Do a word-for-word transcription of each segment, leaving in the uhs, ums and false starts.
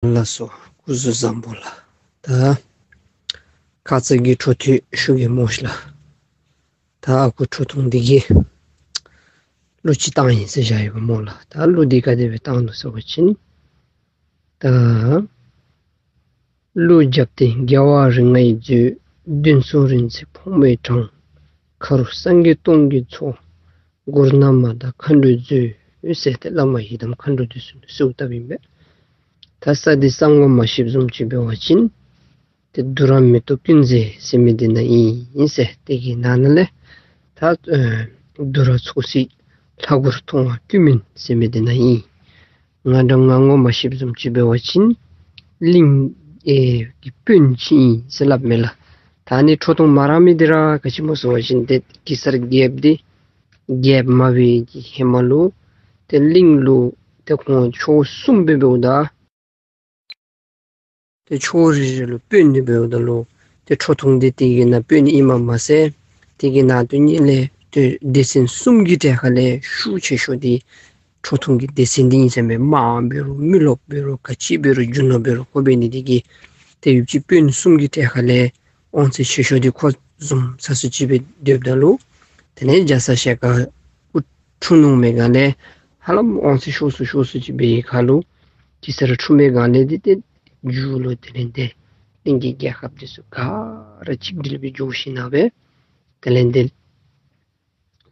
ལགས་སོ། སྐུ་གཟུགས་བཟང་པོ་ལགས། ད་ཁ་ཙ་གི་འཕྲོ་མཐུད་ཞུ་གེ་སྨོ་ཤིག་ལགས། ད་ཨ་ཁུ་ཁྲོ་ཐུང་འདི་གིས་གླུ་ཅིག་བཏང་ཡི་ཟེར་བཞག་ཡོདཔ་སྨོ་ལགས། ད་གླུ་འདི་ག་དེ་སྦེ་བཏང་ནུག་ཟེར་བ་ཅིན། ད་གླུ་རྒྱབ་སྟེ་རྒྱལ་བ་རིགས་ལྔའི་མཛོད། བདུན་གསུམ་རིན་ཆེན་ཕོ་མོའི་གྲངས། ཁ་རུ་སངས་རྒྱས་སྟོང་གི་ཚོགས། མགུར་ན་མ་དང་མཁའ་འགྲོའི་མཛོད་ཟེར་ཏེ་བླ་མ་ཡི་དམ་མཁའ་འགྲོ་འདི་ཚུ་གསོལཝ་བཏབ་ཨིན་པས། ད་ས་འདི་ས་ངོ་མ་ཤེསཔ་བཟུམ་ཅིག་འབད་བ་ཅིན་ཏེ་དུ་ར་མེ་ཏོག་ཀུན་མཛེས་ཟེར་མི་འདི་ནང་ཨིན་ཟེར། དེ་གི་ནང་ན་ལས་ད་ཨེ་དུ་ར་ཚོགས་སྲིད་ལྷ་གུར་མཐོང་བ་ཀུན་སྨིན་ཟེར་མི་འདི་ནང་ཨིན། ང་འདྲ་ང་ངོ་མ་ཤེསཔ་བཟུམ་ཅིག་འབད་བ་ཅིན་གླིང་ཨེ་གི་དཔོན་ཅིག་ཨིན་ཟེར་སླབ་མས་ལགས། ད་ནི་ཁྲོ་ཐུང་མ་ར་མི་འདི་ར་ག་ཅི་སྨོ་ཟེར་བ་ཅིན་ཏེ་གེ་སར་རྒྱལཔོ་འདི་རྒྱལཔོ་མ་འབད་བའི་གི་ཧེ་མ་ལུ་ཏེ་གླིང་ལུ་ཏེ་ཁོང་ཕྱོགས་གསུམ་སྦེ་འབདཝ་ད་ཏེ་ཕྱོགས་རེ་རེ་ལུ་དཔོན་འདི་འབདཝ་ད་ལུ་ཏེ་ཁྲོ་ཐུང་འདི་དེ་གི་ནང་དཔོན་ཨིནམ་མ་ཚད་དེ་གི་ནང་དོན་ཉིད་ལས་ཏེ་སྡེ་ཚན་གསུམ་གྱི་གྲལ་ཁ་ལས་ཤུགས་ཆེ་ཤོས་འདི་ཁྲོ་ཐུང་གི་སྡེ་ཚན་འདི་ཨིན་ཟེར་མས། དམག་འབད་རུང་མི་རློབས་འབད་རུང་ག་ཅི་འབད་རུང་རྒྱུ་ནོར་འབད་རུང་ཁོ་འབད་ནི་དེ་གིས་ཏེ་ཡུདཔ་ཅིག་དཔོན་གསུམ་གྱི་གྲལ་ཁ་ལས་དབང་ཚད་ཆེ་ཤོས་འདི་ཁོ་བཟུམ་ས་སུ་ཅིག་སྦེ་སྡོདཔ་ད་ལུ་དེ་ལས་རྒྱ་ཚ་ཞལ་དཀར་སྐུ་འཁྲུངས་ནུག་མི་སྒང་ལས་ཧ་ལམ་དབང་ཚད་ཤོར་སུ་ཤོར་སུ་ཅིག་འབད་བའི་ཁར་ལུ་གེ་སར་འཁྲུངས་མི་སྒང་ལས་འདི་ཏེ་མཇུག་ལུ་དེ་ལས་འདི་གླིང་གི་རྒྱལ་ཁབ་འདི་ཚུ་ག་ར་གཅིག་སྒྲིལ་སྦེ་འགྱོ་ཞིནམ་ལས་དེ་ལས་འདི་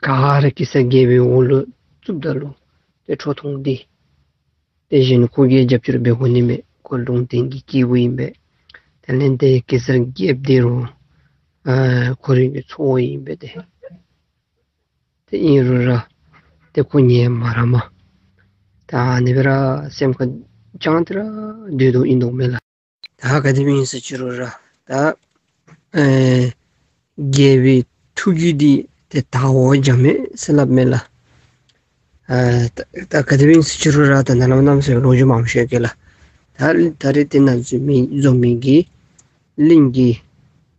ག་ར་གེ་སར་རྒྱལ་པོའི་འོག་ལུ་བཙུགསཔ་ད་ལུ་ཏེ་ཁྲོ་ཐུང་འདི་ཏེ་གཞན་ཁོ་གིས་རྒྱབ་སྐྱོར་འབད་དགོ་ནི་མེད། ཁོ་ལུང་བསྟན་གྱི་སྐྱེས་བུ་ཨིན་པས། དེ་ལས་འདི་གེ་སར་རྒྱལཔོ་འདི་རུང་ཨ་ཁོ་རའི་གི་ཚ་བོ་ཨིན་པས་ཏེ། ཏེ་ཨིན་རུང་ར་ཏེ་ཁོ་ངལ་མ་རངསམ་ད་ཨ་ནི་སྦེ་ར་སེམས་ཁར་བཅངས་ཏེ་ར་སྡོད་དོ་ཨིན་དོ་མས་ལགས། ད་ག་དེ་སྦེ་ཨིན་ཟེར་ཅི་རུང་ར་ད་ཨེ་རྒྱལ་པོའི་ཐུགས་རྒྱུད་འདི་ཏེ་དལ་བ་འཇམ་མས་ཟེར་སླབ་མས་ལགས། ཨ་ད་ད་ག་དེ་སྦེ་ཨིན་ཟེར་ཅི་རུང་ར་ད་ནཱ་ལུ་གནམ་མེད་ས་མེད་ལོ་རྒྱུས་མང་པོ་ཞུ་གེ་ལགས། ད་ད་རེས་འདི་ནང་འཛོམས་མི་འཛོམས་མི་གི་གླིང་གི་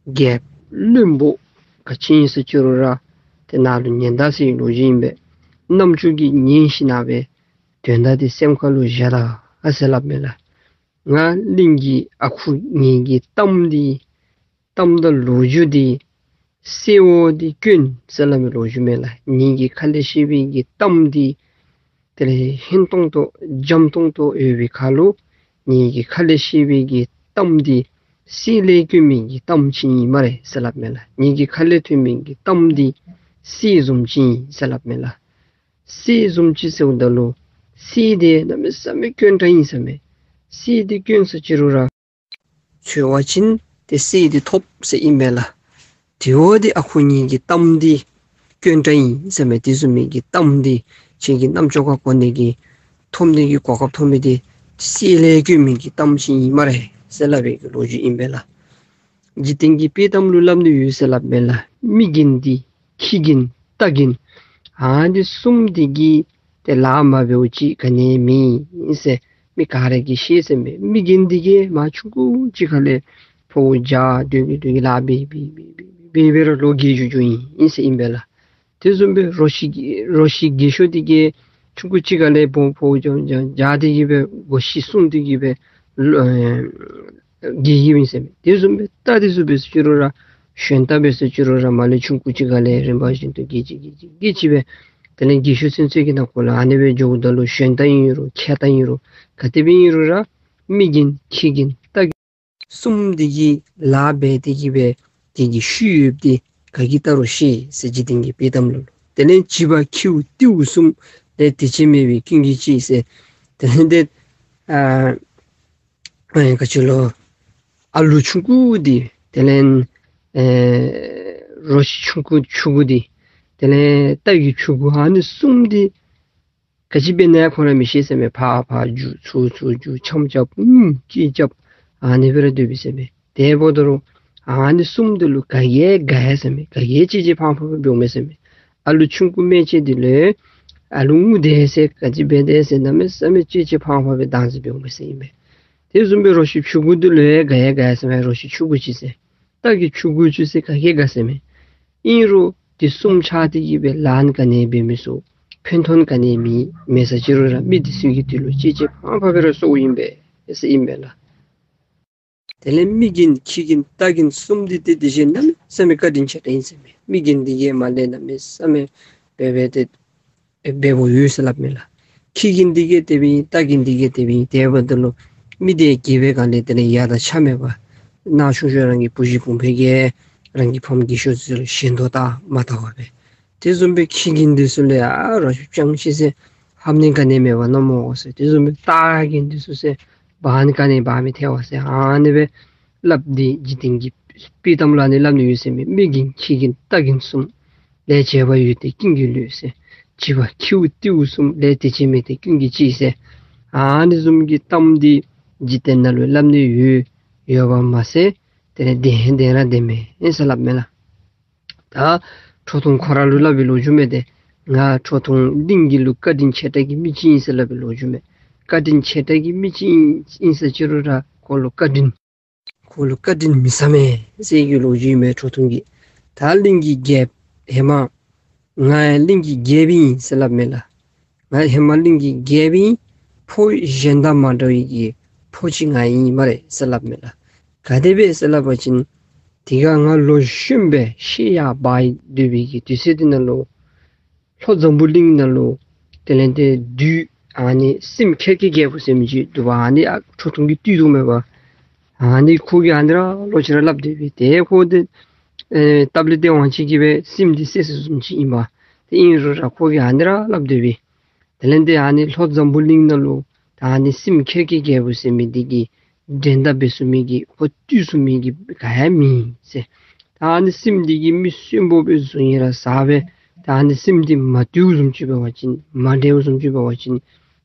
རྒྱལཔོ་བློན་པོ་ག་ཅི་ཨིན་ཟེར་ཅི་རུང་ར་ཏེ་ནཱ་ལུ་ཉན་ད་ཟེར་བའི་ལོ་རྒྱུས་ཨིན་པས། རྣམ་ཅོ་གིས་ཉན་ཞིནམ་ལས་དོན་དག་འདི་སེམས་ཁ་ལུ་བཞག་ད་ཟེར་སླབ་མས་ལགས། ང་གླིང་གི་ཨ་ཁུ་ངེ་གི་གཏམ་འདི་གཏམ་དང་ལོ་རྒྱུས་འདི་གསལ་བོ་འདི་སྐྱོན་ཟེར་སླབ་མི་ལོ་རྒྱུས་མས་ལགས། ངེ་གི་ཁ་ལས་བཤད་པའི་གི་གཏམ་འདི་དེ་ལས་ཧིང་ཏོང་ཏོ་འཇམ་ཏོང་ཏོ་ཡོད་པའི་ཁར་ལུ་ངེ་གི་ཁ་ལས་བཤད་པའི་གི་གཏམ་འདི་གསལ་ལས་སྐྱོན་མི་གི་གཏམ་ཅིག་ཨིན་སྨ་རེ་ཟེར་སླབ་མས་ལགས། ངེ་གི་ཁ་ལས་ཐོན་མི་གི་གཏམ་འདི་གསེར་བཟུམ་ཅིག་ཨིན་ཟེར་སླབ་མས་ལགས། གསེར་བཟུམ་ཅིག་ཟེརཝ་ད་ལུ་གསེར་འདི་གནམ་མེད་ས་མེད་དཀོན་དྲགས་ཨིན་ཟེར་མས། གསེར་འདི་དཀོན་ཟེར་ཅི་རུང་ར་འཚོལ་བ་ཅིན་ཏེ་གསེར་འདི་ཐོབ་ཟེར་ཨིན་མས་ལགས། དེ་འབདཝ་ད་ཨ་ཁུ་ངེ་གི་གཏམ་འདི་དཀོན་དྲགས་ཨིན་ཟེར་མས། དེ་བཟུམ་མའི་གི་གཏམ་འདི་ཁྱེད་ཀྱི་རྣམ་ཅོ་ཁར་གོ་ནི་གི་ཐོབ་ནི་གི་གོ་སྐབས་ཐོབ་མི་འདི་གསེར་ལས་དཀོན་མི་གི་གཏམ་ཅིག་ཨིན་སྨ་རེ་ཟེར་སླབ་པའི་གི་ལོ་རྒྱུས་ཨིན་པས་ལགས། འཇིག་རྟེན་གྱི་དཔྱེ་གཏམ་ལུ་སླབ་ནི་ཡོད་ཟེར་སླབ་མས་ལགས། མི་རྒན་འདི་ཁྱི་རྒན་རྟ་རྒན་ཨ་ནི་གསུམ་འདི་གིས་ཏེ་ལཱ་མ་འབདཝ་ཅིག་ག་ནི་མེད་ཟེར་མི་ག་ར་གིས་ཤེས་ཟེར་མས། མི་རྒན་འདི་གིས་མ་ཆུང་ཀུ་ཅིག་ཁ་ལས་ཕོཝ་རྒྱག་སྡོད་སྡོད་སྡོད་ལཱ་འབད་འབད་འབད་འབད་ར་ལོ་རྒས་འགྱོ་འགྱོཝ་ཨིན་ཟེར་ཨིན་པས་ལགས། དེ་བཟུམ་སྦེ་རོ་ཁྱི་རོ་ཁྱི་རྒས་ཤོས་འདི་གིས་ཆུང་ཀུ་ཅིག་ཁ་ལས་ཕོཝ་ཕོཝ་རྒྱག་རྒྱག་སྟེ་གི་སྦེ་སྒོ་ཕྱི་སྲུང་སྟེ་གི་སྦེ་ལོ་ཨེ་རྒས་རྒསཔ་ཨིན་ཟེར་མས། དེ་བཟུམ་སྦེ་རྟ་འདི་ཚུ་འབད་ཟེར་ཅི་རུང་ར་ཞོན་རྟ་འབད་ཟེར་ཅི་རུང་ར་མར་ལས་ཆུང་ཀུ་ཅིག་ཁ་ལས་རིམ་པ་བཞིན་དུ་རྒས་ཅི་རྒས་ཅི་རྒས་ཅི་སྦེ་དེ་ལས་རྒས་ཤོས་ཚུན་ཚོད་ཀྱི་ནང་འཁོད་ལུ་ཨ་ནི་སྦེ་འགྱོཝ་ད་ལུ་ཞོན་རྟ་ཨིན་རུང་ཁལ་རྟ་ཨིན་རུང་ག་དེ་སྦེ་ཨིན་རུང་ར་མི་རྒན་ཁྱི་རྒན་རྟ་རྒན་གསུམ་འདི་གིས་ལཱ་འབད་དེ་གི་སྦེ་དེ་གི་ཤུལ་ཡོདཔ་འདི་ག་གིས་བལྟ་རུང་ཤེས་ཟེར་འཇིག་རྟེན་གྱི་དཔྱེ་གཏམ་ལུ། དེ་ལས་བྱིས་པ་ཁྱེའུ་རྟེའུ་གསུམ་ལས་དེ་ཅིག་མེད་པའི་ཀུན་གྱིས་གཅེས་ཟེར། དེ་ལས་འདི་ཨ་ཨ་ག་ཅི་ལོ་ཨ་ལུ་ཆུང་ཀུ་འདི་དེ་ལས་ཨེ་རོ་ཁྱི་ཆུང་ཀུ་ཕྱུ་གུ་འདི་དེ་ལས་རྟ་གི་ཕྱུ་གུ་ཨ་ནི་གསུམ་འདི་ག་ཅི་འབད་ནི་ཡང་ཁོ་ར་མི་ཤེས་ཟེར་མས། ཕར་ཕར་རྒྱུག་ཚུར་ཚུར་རྒྱུག་འཆམ་རྐྱབ་ཨུམ་སྐད་རྐྱབ་ཨ་ནི་སྦེ་ར་སྡོདཔ་ཨིན་ཟེར་མས། དེ་འབདཝ་ད་རུང་ཨ་ནི་གསུམ་འདི་ལུ་ག་གིས་དགའ་ཡི་ཟེར་མས། ག་གིས་གཅེས་གཅེས་ཕངས་ཕངས་སྦེ་འབདཝ་མས་ཟེར་མས། ཨ་ལུ་ཆུང་ཀུ་མན་ཆད་འདི་ལུ་ཨ་ལུ་ངུ་དེས་ཟེར་ག་ཅི་འབད་དེས་ཟེར་གནམ་མེད་ས་མེད་གཅེས་གཅེས་ཕངས་ཕངས་སྦེ་བདག་འཛིན་འབདཝ་མས་ཟེར་ཨིན་མས། དེ་བཟུམ་སྦེ་རོ་ཁྱི་ཕྱུ་གུ་འདི་ལུ་ཡང་དགའ་ཡི་དགའ་ཡི་ཟེར་མས། རོ་ཁྱི་ཕྱུ་གུ་ཅིག་ཟེར་རྟ་གི་ཕྱུ་གུ་ཅིག་ཟེར་ག་གིས་དགའ་ཟེར་མས། ཨིན་རུང་དེ་གསུམ་ཆགས་ཏེ་གི་སྦེ་ལཱ་ག་ནི་འབད་མི་ཚུགས། ཕན་ཐོགས་ག་ནི་མེད། མེད་ཟེར་ཅི་རུང་ར་མི་འདི་ཚུ་གིས་དེ་ལུ་གཅེས་གཅེས་ཕངས་ཕངས་སྦེ་ར་གསོཝ་ཨིན་པས་ ཟེར་ཨིན་པས་ལགས། དེ་ལས་མི་རྒན་ཁྱི་རྒན་རྟ་རྒན་གསུམ་འདི་ཏེ་དེ་བཞིན་གནམ་མེད་ས་མེད་བཀའ་དྲིན་ཆེ་དྲགས་ཨིན་ཟེར་མས། མི་རྒན་འདི་གིས་མར་ལས་གནམ་མེད་ས་མེད་འབད་འབད་དེ་ཨེ་འབདཝ་ཡོད་ཟེར་སླབ་མས་ལགས། ཁྱི་རྒན་འདི་གིས་དེ་སྦེ་ཨིན། རྟ་རྒན་འདི་གིས་དེ་སྦེ་ཨིན། དེ་འབདཝ་ད་ལུ་མི་དེ་རྒས་པའི་སྒང་ལས་དེ་ལས་ཡ་དང་ཆ་མེད་པར་ནང་ཆུང་ཤོས་རང་གི་བུ་གཞི་བུམོ་ཕོ་རྒས་རང་གི་ཕམ་རྒས་ཤོས་ཚུ་ལུ་ཞེན་དོགས་དང་མ་དག་པ་སྦེ། དེ་བཟུམ་སྦེ་ཁྱི་རྒན་འདི་ཚུ་ལུ་ཡང་རོགས་ཅང་ཤེས་ཟེར་ཧམ་ནི་ག་ནི་མེད་པར་མནོ་མནོཝ་ཟེར། དེ་བཟུམ་སྦེ་རྟ་རྒན་འདི་ཚུ་ཟེར་འབག་ནི་ག་ནི་འབག་མི་ཐལ་བ་ཟེར། ཨ་ནི་སྦེ་སླབ་སྟེ་འཇིག་རྟེན་གྱི་དཔྱེ་གཏམ་ལུ་ཨ་ནི་སླབ་ནི་ཡོད་ཟེར་མས། མི་རྒན་ཁྱི་རྒན་རྟ་རྒན་གསུམ། ལས་བྱེད་པ་ཡོད་དེ་ཀུན་གྱིས་བསླུས་ཟེར། བྱིས་པ་ཁྱིའུ་ཏིའུ་གསུམ། ལས་དེ་བྱེད་མི་དེ་ཀུན་གྱིས་གཅེས་ཟེར། ཨ་ནི་བཟུམ་གྱི་གཏམ་འདི་འཇིག་རྟེན་ནང་ལུ་སླབ་ནི་ཡོད་ཡོདཔ་མ་ཚད་དེ་ལས་བདེན་བདེན་ར་བདེན་མས་ཟེར་སླབ་མས་ལགས། ད་ཁྲོ་ཐུང་ཁོ་ར་ལུ་སླབ་པའི་ལོ་རྒྱུས་མས། ཏེ་ང་ཁྲོ་ཐུང་གླིང་གི་ལུ་བཀའ་དྲིན་ཆེ་དྲགས་ཀྱི་མི་ཅིག་ཨིན་ཟེར་སླབ་པའི་ལོ་རྒྱུས་མས། བཀའ་དྲིན་ཆེ་དྲགས་ཀྱི་མི་ཅིག་ཨིན་ཨིན་ཟེར་ཅི་རུང་ར་ཁོ་ལུ་བཀའ་དྲིན་ཁོ་ལུ་བཀའ་དྲིན་མི་ཟ་མས་ཟེར་གྱི་ལོ་རྒྱུས་མས་ཁྲོ་ཐུང་གི། ད་གླིང་གི་རྒྱལཔོ་ཧེ་མ་ང་ཡང་གླིང་གི་རྒྱལཔོ་ཨིན་ཟེར་སླབ་མས་ལགས། ང་ཧེ་མ་གླིང་གི་རྒྱལཔོ་ཨིན། ཕོ་གཞན་དང་མ་འདྲ་བའི་གི་ཕོ་ཅིག་ང་ཨིན་སྨ་རེ་ཟེར་སླབ་མས་ལགས། ག་དེ་སྦེ་ཟེར་སླབ་པ་ཅིན་དེ་སྒང་ང་ལོ་གཞོན་པའི་ཤེད་ཡར་འབག་སྡོད་པའི་གི་དུས་ཚོད་དེ་ནང་ལུ་ལྷོ་འཛམ་བུ་གླིང་ནང་ལུ་དེ་ལས་ཏེ་བདུད་ཨ་ནི་སྲིནམོ་ཁེར་ཀེ་རྒྱལཔོ་ཟེར་མི་ཅིག་འདུག་པ། ཨ་ནི་ཨ་ཁྲོ་ཐུང་གིས་བཏུལ་དོ་མས་པ། ཨ་ནི་ཁོ་གིས་ཨ་ནི་ར་ལོག་ཅི་ར་སླབ་སྡོད་པས། ཏེ་ཁོ་དེ་ཨེ་སྟབས་ལེགས་ཏེ་དབང་ཅིག་གིས་སྦེ་སྲིནམོ་འདི་བསད་ཚར་བཟུམ་ཅིག་ཨིན་པ། ཏེ་ཨིན་རུང་ར་ཁོ་གིས་ཨ་ནི་ར་སླབ་སྡོད་པས། དེ་ལས་ཏེ་ཨ་ནི་ལྷོ་འཛམ་བུ་གླིང་ནང་ལུ་ད་ཨ་ནི་སྲིནམོ་ཁེར་ཀེ་རྒྱལཔོ་ཟེར་མི་འདི་གིས་འགྲན་ཟླ་འབད་ཚུགས་མི་གི་ཁོ་བཏུལ་ཚུགས་མི་གི་ག་ཡང་མེད་ཟེར། ད་ཨ་ནི་སྲིནམོ་འདི་གིས་མི་གསོན་པོ་སྦེ་བཟུང་ཡི་ར་ཟ་སྦེ། ད་ཨ་ནི་སྲིནམོ་འདི་མ་བཏུལཝ་བཟུམ་ཅིག་འབད་བ་ཅིན་མ་བསྒྲལཝ་བཟུམ་ཅིག་འབད་བ་ཅིན་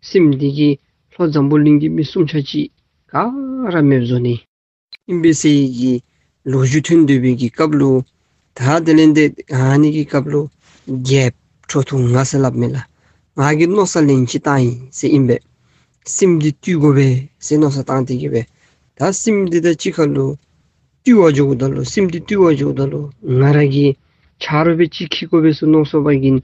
སྲིནམོ་འདི་གིས་ལྷོ་འཛམ་བུ་གླིང་གི་མི་སྲུང་ཆ་ཅིག་ག་ར་མེདཔ་བཟོ་ནི་ཨིན་པས་ཟེར་གྱི་ལོ་རྒྱུས་ཐོན་སྡོད་པའི་གི་སྐབས་ལུ། ད་དེ་ལས་ཏེ་ཨ་ནི་གི་སྐབས་ལུ་རྒྱལཔོ་ཁྲོ་ཐུང་ང་ཟེར་སླབ་མས་ལགས། ང་གིས་མནོ་བསམ་ལན་ཅིག་བཏང་ཡི་ཟེར་ཨིན་པས། སྲིནམོ་འདི་བཏུལ་དགོ་པས་ཟེར་མནོ་བསམ་བཏང་སྟེ་གི་སྦེ། ད་སྲིནམོ་འདི་དང་གཅིག་ཁར་ལུ་བཏུལ་བར་འགྱོཝ་ད་ལུ་སྲིནམོ་འདི་བཏུལ་བར་འགྱོཝ་ད་ལུ་ང་ར་གི་ཆ་རོགས་སྦེ་ཅིག་འཁྱིད་དགོ་པས་ཟེར་མནོ་སོང་པ་ཅིན་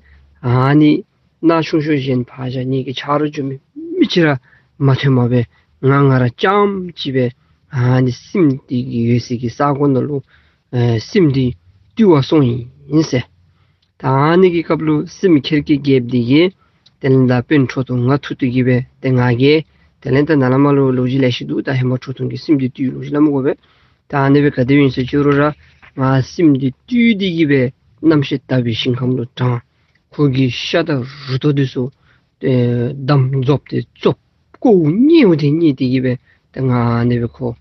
ཨ་ནི་ནང་ཆུང་ཤོས་གཞན་ཕར་བཞག་ངེ་གི་ཆ་རོགས་འགྱོ་མི་མི་ཅིག་ར་མ་ཐོནམ་སྦེ་ང་ང་ར་རྐྱངམ་ཅིག་སྦེ་ཨ་ནི་སྲིནམོ་འདི་གི་ཡོད་སའི་གི་ས་གོ་ནང་ལུ་ཨེ་སྲིནམོ་འདི་བཏུལ་བར་སོང་ཡི་ཟེར། ད་ཨ་ནི་གི་སྐབས་ལུ་སྲིནམོ་ཁེར་ཀེ་རྒྱལཔོ་འདི་གིས་དེ་ལས་ད་དཔོན་ཁྲོ་ཐུང་ང་འཐུ་སྟེ་གི་སྦེ་ཏེ་ང་གིས་དེ་ལས་ད་ནཱ་ལས་མར་ལུ་ལོ་རྒྱུས་ལེ་ཤ་འདུག། ད་ཧེ་མ་ཁྲོ་ཐུང་གིས་སྲིནམོ་འདི་བཏུལ་ལོ་རྒྱུས་སླབ་མི་དགོ་པས། ད་ཨ་ནི་སྦེ་ག་དེ་སྦེ་ཨིན་ཟེར་ཅི་རུང་ར་ང་སྲིནམོ་འདི་བཏུལ་ཏེ་གི་སྦེ་རྣམ་ཤེས་དག་པའི་ཞིང་ཁམས་ལུ་དྲངས། ཁོ་གི་ཤ་དང་རུ་ཏོ་འདི་ཚུ་ཨེ་དམ་རྫོབ་སྟེ་རྫོབ། ཀོཝ་མཉེཝ་འདི་མཉེ་སྟེ་གི་སྦེ་ད་ང་ཨ་ནི་སྦེ་ཁོ་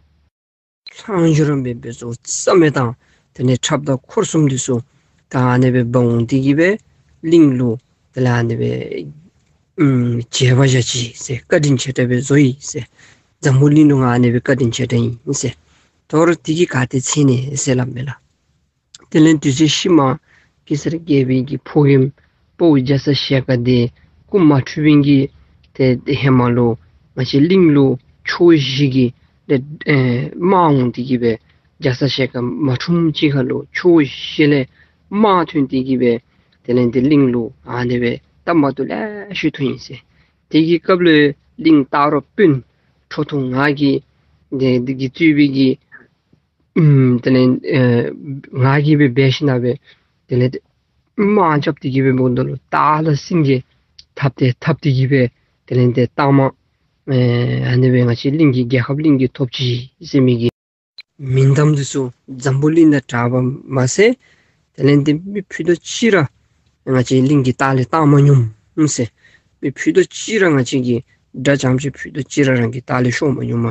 ལྷང་འགྱུར་རམ་སྦེ་འབད་ཚུགས་ས་མེད་དང་དེ་ལས་ཁྲབ་དང་འཁོར་གསུམ་འདི་ཚུ་ད་ཨ་ནི་སྦེ་འབག་འོང་སྟེ་གི་སྦེ་གླིང་ལུ་དེ་ལས་ཨ་ནི་སྦེ་ཨམ་མཇལ་བར་བཞག་ཅིག་ཟེར། བཀའ་དྲིན་ཆེ་དྲགས་སྦེ་བཟོ་ཡི་ཟེར། འཛམ་བུ་གླིང་ལུ་ང་ཨ་ནི་སྦེ་བཀའ་དྲིན་ཆེ་དྲགས་ཨིན་ཟེར། དོ་རུང་དེ་གིས་ག་ཏེ་འཚེར་ནི་ཟེར་སླབ་མས་ལགས། དེ་ལས་དུས་ཚོད་ཤུལ་མ་གེ་སར་རྒྱལ་པོའི་གི་ཕོ་རྒནམ་དཔའ་བོ་རྒྱ་ཚ་ཞལ་དཀར་འདི་སྐུ་མ་འཁྲུངས་པའི་གི་ཏེ་ཧེ་མ་ལུ་ང་བཅས་གླིང་ལུ་ཕྱོགས་བཞི་གི་ཏེ་ཨེ་དམག་འོང་སྟེ་གི་སྦེ་རྒྱ་ཚ་ཞལ་དཀར་མ་འཁྲུངས་ཅིག་ཁར་ལུ་ཕྱོགས་བཞི་ལས་དམག་ཐོན་ཏེ་གི་སྦེ་དེ་ལས་ཏེ་གླིང་ལུ་ཨ་ནི་སྦེ་ལྟ་མ་བཏུབ་ལེ་ཤ་ཐོན་ཡི་ཟེར། དེ་གི་སྐབས་ལུ་གླིང་སྟག་རོང་དཔོན་ཁྲོ་ཐུང་ང་གིས་དེ་དེ་གིས་གཙོས་པའི་གི་ཨམ་དེ་ལས་ཨེ་ང་གིས་སྦེ་འབད་ཞིནམ་ལས་སྦེ་དེ་ལས་ཏེ་དམག་རྐྱབ་སྟེ་གི་སྦེ་འབདཝ་ད་ལུ་སྟག་ལྷ་སེང་གེ་འཐབ་སྟེ་འཐབ་སྟེ་གི་སྦེ་དེ་ལས་ཏེ་སྟག་དམག་ཨེ་ཨ་ནི་སྦེ་ང་བཅས་གླིང་གི་རྒྱལ་ཁ་གླིང་གིས་ཐོབ་ཅི་ཟེར་མི་གི་མིང་གཏམ་འདི་ཚུ་འཛམ་བུ་གླིང་ནང་གྲགས་པ་མ་ཚད་དེ་ལས་ཏེ་མི་ཕུད་རྡོག་གཅིག་ར་ང་བཅས་གླིང་གི་ལྟག་ལས་བཏང་མ་མྱོངམ་ཟེར། མི་ཕུད་རྡོག་གཅིག་ར་ང་བཅས་ཀྱི་དགྲ་རྐྱངམ་ཅིག་ཕུད་རྡོག་གཅིག་ར་རང་གི་ལྟག་ལས་ཤོར་མ་མྱོངམ།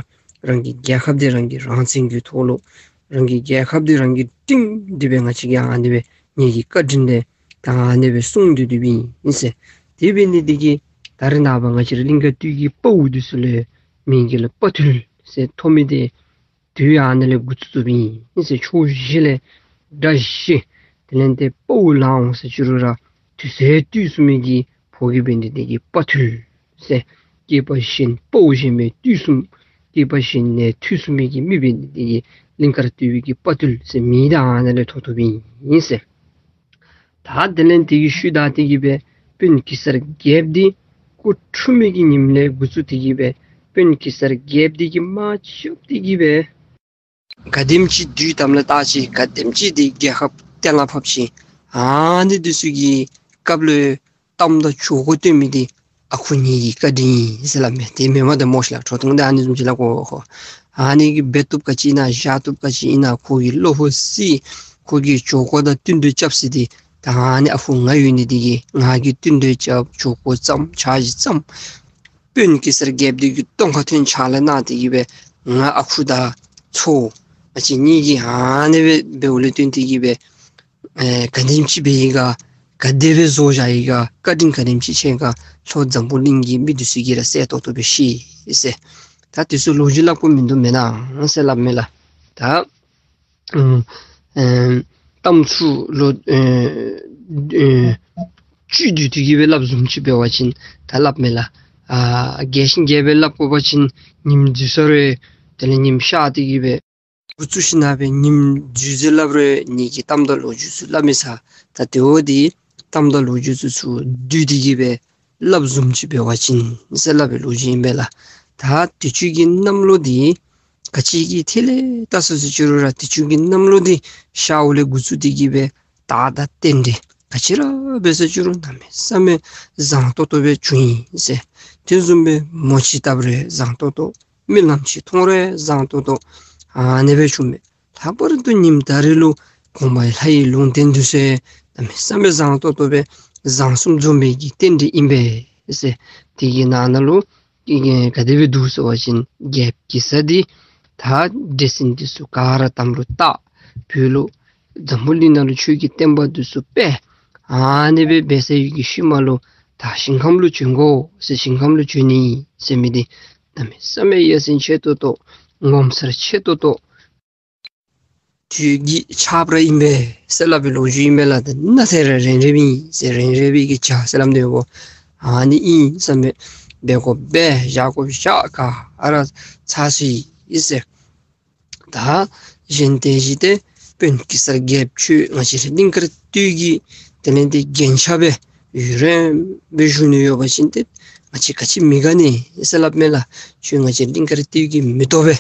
རང་གི་རྒྱལ་ཁབ་འདི་རང་གི་རང་བཙན་གྱི་ཐོག་ལུ་རང་གི་རྒྱལ་ཁབ་འདི་རང་གིས་སྒྲིང་སྒྲི་སྦེ་ང་བཅས་ཀྱིས་ཨ་ནི་སྦེ་ངེ་གི་བཀའ་དྲིན་ལས་ད་ཨ་ནི་སྦེ་སྲུང་སྡོད་སྡོདཔ་ཨིན་ཟེར། དེ་འབད་ནི་འདི་གིས་ད་རེས་ནངས་པ་ང་བཅས་ར་གླིང་དཀར་སྟོད་ཀྱི་དཔའ་བོ་འདི་ཚུ་ལུ་མིང་གི་ལུ་དཔའ་ཐུལ་ཟེར་ཐོབ་མི་འདི་དུས་ཨ་ནི་ལས་འགོ་བཙུགས་བཙུགསཔ་ཨིན་ཟེར། ཕྱོགས་བཞི་ལས་དགྲ་བཞི་དེ་ལས་ཏེ་དཔའ་བོ་ལང་འོང་ཟེར་ཅི་རུང་ར་དུས་ཚོད་བཏུལ་ཚུགས་མི་གི་ཕོ་རྒནམ་འབད་ནི་འདི་གིས་དཔའ་ཐུལ་ཟེར། སྐྱེས་པ་གཞན་དཔའ་བོ་གཞན་མེད་བཏུལ་ཚུགས། སྐྱེས་པ་གཞན་ནས་བཏུལ་ཚུགས་མི་གི་མི་འབད་ནི་འདི་གིས་གླིང་དཀར་སྟོད་པའི་གི་དཔའ་ཐུལ་ཟེར་མིང་འདི་ཨ་ནི་ལས་ཐོབ་ཐོབཔ་ཨིན་ཟེར། ད་དེ་ལས་དེ་གི་ཤུལ་ད་དེ་གི་སྦེ་དཔོན་གེ་སར་རྒྱལཔོ་འདི་སྐུ་འཁྲུངས་མི་གི་ཉིནམ་ལས་འགོ་བཙུགས་ཏེ་གི་སྦེ་ དཔོན་གེ་སར་རྒྱལཔོ་འདི་གིས་མ་ཆོགཔ་འདི་གིས་སྦེ་ག་དེམ་ཅིག་བདུད་དམ་ལ་བཏགས་ཅི། ག་དེམ་ཅིག་འདི་རྒྱལ་ཁབ་གཏན་ལ་ཕབ་ཅི། ཨ་ནི་འདི་ཚུ་གི་སྐབས་ལུ་གཏམ་དང་ཇུས་འགོ་སྟོན་མི་འདི་ཨ་ཁུ་ངེ་གི་བཀའ་དྲིན་ཨིན་ཟེར་སླབ་མས། ཏེ་མེན་མས་ད་སྨོ་ཤིག་ལགས། ཁྲོ་ཐུང་འདི་ཨ་ནི་བཟུམ་ཅིག་ལགས་ཁོ་ཁོ། ཨ་ནི་གིས་འབད་བཏུབ་ག་ཅི་ཨིན་ན་བཞག་བཏུབ་ག་ཅི་ཨིན་ན་ཁོ་གི་བློ་ཕུགས་སི་ཁོ་གི་ཇུས་འགོ་དང་བསྟུན་གྲོས་རྐྱབ་ས་འདི་ད་ཨ་ནི་ཨ་ཁུ་ང་ཡོད་ནི་འདི་གིས་ང་གིས་བསྟུན་གྲོས་རྐྱབ་ཇུས་འགོ་བརྩམ་འཆར་གཞི་བརྩམ། དཔོན་གེ་སར་རྒྱལཔོ་འདི་གི་གདོང་ཁར་ཐོན་ཕྱག་ལཱ་གནང་སྟེ་གིས་སྦེ་ང་ཨ་ཁུ་དང་ཚའོ་ང་བཅས་གཉིས་ཀྱིས་ཨ་ནི་སྦེ་འབདཝ་ལས་བརྟེན་ཏེ་གིས་སྦེ་ཨེ་ག་དེམ་ཅིག་འབད་ཡི་ག་ག་དེ་སྦེ་བཟོ་བཞག་ཡི་ག་བཀའ་དྲིན་ག་དེམ་ཅིག་ཆེ་ག་ལྷོ་འཛམ་བུ་གླིང་གི་མི་འདི་ཚུ་གིས་ར་གསལ་ཏོག་ཏོ་སྦེ་ཤེས་ཟེར། ད་འདི་ཚུ་ལོ་རྒྱུས་སླབ་དགོཔ་མིན་འདུག་མེན་ན་ཟེར་སླབ་མས་ལགས། ད་ཨམ་ཨེ་གཏམ་ཚུ་ལུ་ཨེ་ཨེ་བཅུད་བསྡུས་ཏེ་གིས་སྦེ་སླབ་བཟུམ་ཅིག་འབད་བ་ཅིན་ད་སླབ་མས་ལགས། ཨ་རྒྱས་ཤིང་རྒྱས་སྦེ་སླབ་དགོ་པ་ཅིན་ཉིནམ་འཛུལ་ས་རུང་དེ་ལས་ཉིནམ་ཤར་ཏེ་གིས་སྦེ་འགོ་བཙུགས་ཞིནམ་ལས་ཉིནམ་འཛུལ་ཟེར་སླབ་རུང་ངེ་གི་གཏམ་དང་ལོ་རྒྱུས་ཚུ་སླབ་མི་ཚར། ད་དེ་འོ་འདི་གཏམ་དང་ལོ་རྒྱུས་ཚུ་ཚུར་བསྡུས་ཏེ་གིས་སྦེ་སླབ་བཟུམ་ཅིག་འབད་བ་ཅིན་ཟེར་སླབ་པའི་ལོ་རྒྱུས་ཨིན་པས་ལགས། ད་དུས་ཅི་གི་གནམ་ལོ་འདི་ག་ཅི་གི་ཐད་ལས་བལྟ་ས་ཟེར་ཅི་རུང་ར་དུས་ཅི་གི་གནམ་ལོ་འདི་ཤརཝ་ལས་འགོ་བཙུགས་ཏེ་གིས་སྦེ་སྟག་དང་རྟེན་འབྲེལ་ག་ཅི་ར་འབད་ས་ཅི་རུང་གནམ་མེད་ས་མེད་བཟང་ཏོག་ཏོ་སྦེ་བྱུང་ཡི་ཟེར། དེ་བཟུམ་སྦེ་མོ་ཅིག་བཏབ་རུང་བཟང་ཏོག་ཏོ། རྨི་ལམ་ཅིག་མཐོང་རུང་བཟང་ཏོག་ཏོ། ཨ་ནི་སྦེ་བྱུང་མས། ལྷག་པར་དུ་ཉིནམ་ད་རིས་ལུ་གོང་མ་ལྷའི་ལུང་བསྟན་འདི་ཚུ་གནམ་མེད་ས་མེད་བཟང་ཏོག་ཏོ་སྦེ་བཟང་གསུམ་འཛོམས་པའི་གི་རྟེན་འབྲེལ་ཨིན་པས་ཟེར། དེ་གི་ནང་ན་ལུ་ག་དེ་སྦེ་འདུག་ཟེར་བ་ཅིན་རྒྱལཔོ་གེ་སར་འདི་ད་འདྲེ་སྲིན་འདི་ཚུ་ག་ར་དམ་ལུ་བཏགས། བོད་ལུ་འཛམ་བུ་གླིང་ནང་ལུ་ཆོས་ཀྱི་བསྟན་པ་འདི་ཚུ་སྤེལ། ཨ་ནི་སྦེ་འབད་ཚར་བའི་གི་ཤུལ་མ་ལུ་ད་ཞིང་ཁམས་ལུ་བྱོན་དགོ་ཟེར། ཞིང་ཁམས་ལུ་བྱོན་ནི་ཟེར་མི་འདི་གནམ་མེད་ས་མེད་ཡ་མཚན་ཆེ་ཏོག་ཏོ་ངོ་མཚར་ཆེ་ཏོག་ཏོ་དུས་ཀྱི་ཆརཔ་ར་ཨིན་པས་ཟེར་སླབ་པའི་ལོ་རྒྱུས་ཨིན་པས་ལགས། ད་ནཱ་ཐད་ར་རན་རནམ་ཨིན་ཟེར། རན་རནམ་གི་ཆརཔ་ཟེར་སླབ་དོ་འོ། ཨ་ནི་ཨིན་ཟེར་མས། འབད་དགོཔ་འབད། བཞག་དགོཔ་བཞག། ག་ར་ཚར་སོ་ཡི་ཟེར། ད་གཞན་དེ་བཞིན་ཏེ་དཔོན་གེ་སར་རྒྱལཔོ་ཁྱོད་ང་བཅས་ར་གླིང་དཀར་སྟོད་ཀྱི་དེ་ལས་ཏེ་རྒྱན་ཆ་སྦེ་ཡུན་རིངམོ་སྦེ་བཞུགས་ནི་ཡོད་པ་ཅིན་ཏེ་ང་བཅས་ག་ཅི་མི་དགའ་ནི་ཟེར་སླབ་མས་ལགས། ཁྱོད་ང་བཅས་གླིང་དཀར་སྟོད་ཀྱི་མེ་ཏོག་སྦེ་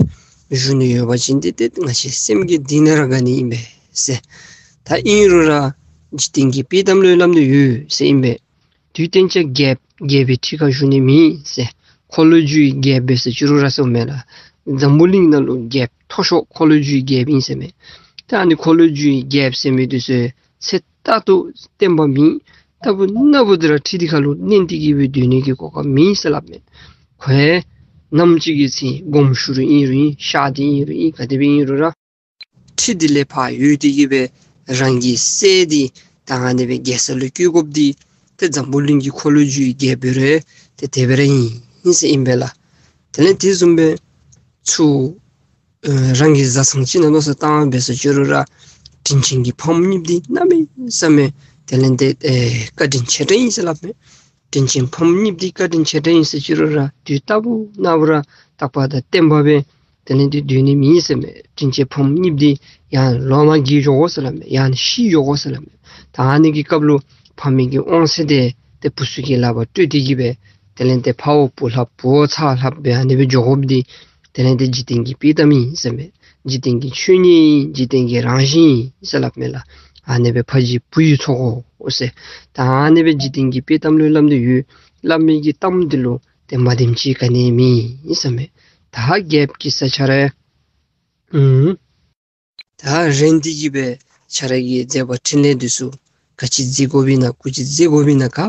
བཞུགས་ནི་ཡོད་པ་ཅིན་ཏེ་ཏེ་ང་བཅས་སེམས་ཀྱི་གཏིང་ནས་ར་དགའ་ནི་ཨིན་པས་ཟེར། ད་ཨིན་རུང་ར་འཇིག་རྟེན་གྱི་དཔྱེ་གཏམ་ལུ་སླབ་ནི་ཡོད་ཟེར་ཨིན་པས། དུས་གཏན་ཆ་རྒྱལཔོ་རྒྱལ་པོའི་ཁྲི་ཁར་བཞུགས་ནི་མེད་ཟེར། འཁོར་ལོས་སྒྱུར་བའི་རྒྱལཔོ་འབད་ས་ཅི་རུང་ར་ཟེརཝ་མས་ལགས། འཛམ་བུ་གླིང་ནང་ལུ་རྒྱལཔོ་མཐོ་ཤོས་འཁོར་ལོས་སྒྱུར་བའི་རྒྱལཔོ་ཨིན་ཟེར་མས། ད་ཨ་ནི་འཁོར་ལོས་སྒྱུར་བའི་རྒྱལཔོ་ཟེར་མི་འདི་ཚུ་ཚེ་རྟག་ཏུ་བརྟན་པ་མེད། རྟག་བུ་ན་བུ་འདི་ར་ཁྲི་འདི་ཁར་ལུ་མནན་ཏེ་གི་སྦེ་སྡོད་ནི་གི་གོ་སྐབས་མེད་ཟེར་སླབ་མས། ཁོ་ཡང་ནམ་ཅིག་གི་ཚེ་དགོངསམ་ཞུ་རུང་ཨིན་རུང་ཨིན། གཤགས་ཏེ་ཨིན་རུང་ཨིན། ག་དེ་སྦེ་ཨིན་རུང་ར་ཁྲི་འདི་ལས་ཕར་འོད་དེ་གི་སྦེ་རང་གི་སྲས་འདི་ད་ཨ་ནི་སྦེ་རྒྱལ་ས་ལུ་བསྐོ་དགོཔ་འདི་ཏེ་འཛམ་བུ་གླིང་གི་འཁོར་ལོས་སྒྱུར་བའི་རྒྱལཔོ་རེ་ཏེ་དེ་སྦེ་ར་ཨིན་ཨིན་ཟེར་ཨིན་པས་ལགས། དེ་ལས་དེ་བཟུམ་སྦེ་ཚུར་ཨེ་རང་གི་བཟའ་ཚང་ཅིག་ནང་མནོ་བསམ་བཏང་འབད་ས་ཅི་རུང་ར་དྲིན་ཅན་གྱི་ཕམ་གཉིསཔོ་འདི་གནམ་མེད་ས་མེད་དེ་ལས་ཏེ་ཨེ་བཀའ་དྲིན་ཆེ་དྲགས་ཨིན་ཟེར་སླབ་མས། དྲིན་ཅན་ཕམ་གཉིསཔོ་འདི་བཀའ་དྲིན་ཆེ་དྲགས་ཨིན་ཟེར་ཅི་རུང་ར་དུས་རྟག་བུ་ན་བུ་ར་རྟག་པ་དང་བརྟན་པ་སྦེ་དེ་ལས་ཏེ་སྡོད་ནི་མེད་ཟེར་མས། དྲིན་ཅན་ཕམ་གཉིསཔོ་འདི་ཡང་ལོ་མ་རྒས་འགྱོ་དགོ་ཟེར་སླབ་མས། ཡང་ཤི་འགྱོ་དགོ་ཟེར་སླབ་མས། ད་ཨ་ནི་གི་སྐབས་ལུ་ཕ་མའི་གི་དབང་ཚད་འདི་ཏེ་བུ་ཚུ་གི་ལག་པར་སྤྲོད་དེ་གི་སྦེ་དེ་ལས་ཏེ་ཕ་འོག་བུ་ལྷག་བུ་འོག་ཚ་ལྷག་སྦེ་ཨ་ནི་སྦེ་འགྱོ་དགོཔ་འདི་དེ་ལས་ཏེ་འཇིག་རྟེན་གྱི་དཔྱེ་གཏམ་ཨིན་ཟེར་མས། འཇིག་རྟེན་གྱི་ཆོས་ཉིད་ཨིན། འཇིག་རྟེན་གྱི་རང་བཞིན་ཨིན་ཟེར་སླབ་མས་ལགས། ཨ་ནི་སྦེ་ཕ་གཅིག་བུ་གཉིས་འཚོ་དགོ་ཟེར། ད་ཨ་ནི་སྦེ་འཇིག་རྟེན་གྱི་དཔྱེ་གཏམ་ལུ་སླབ་ནི་ཡོད། སླབ་མི་གི་གཏམ་འདི་ལུ་ཏེ་མ་བདེནམ་ཅིག་ག་ནི་མེད་ཟེར་མས། ད་རྒྱལཔོ་གེ་སར་ཁྱོད་ར་ཨུམ་ད་རན་ཏེ་གི་སྦེ་ཁྱོད་ར་གི་མཛད་པ་འཕྲིན་ལས་འདི་ཚུ་ག་ཅི་མཛད་དགོཔ་ཨིན་ན་གུ་ཅི་མཛད་དགོཔ་ཨིན་ན་ག་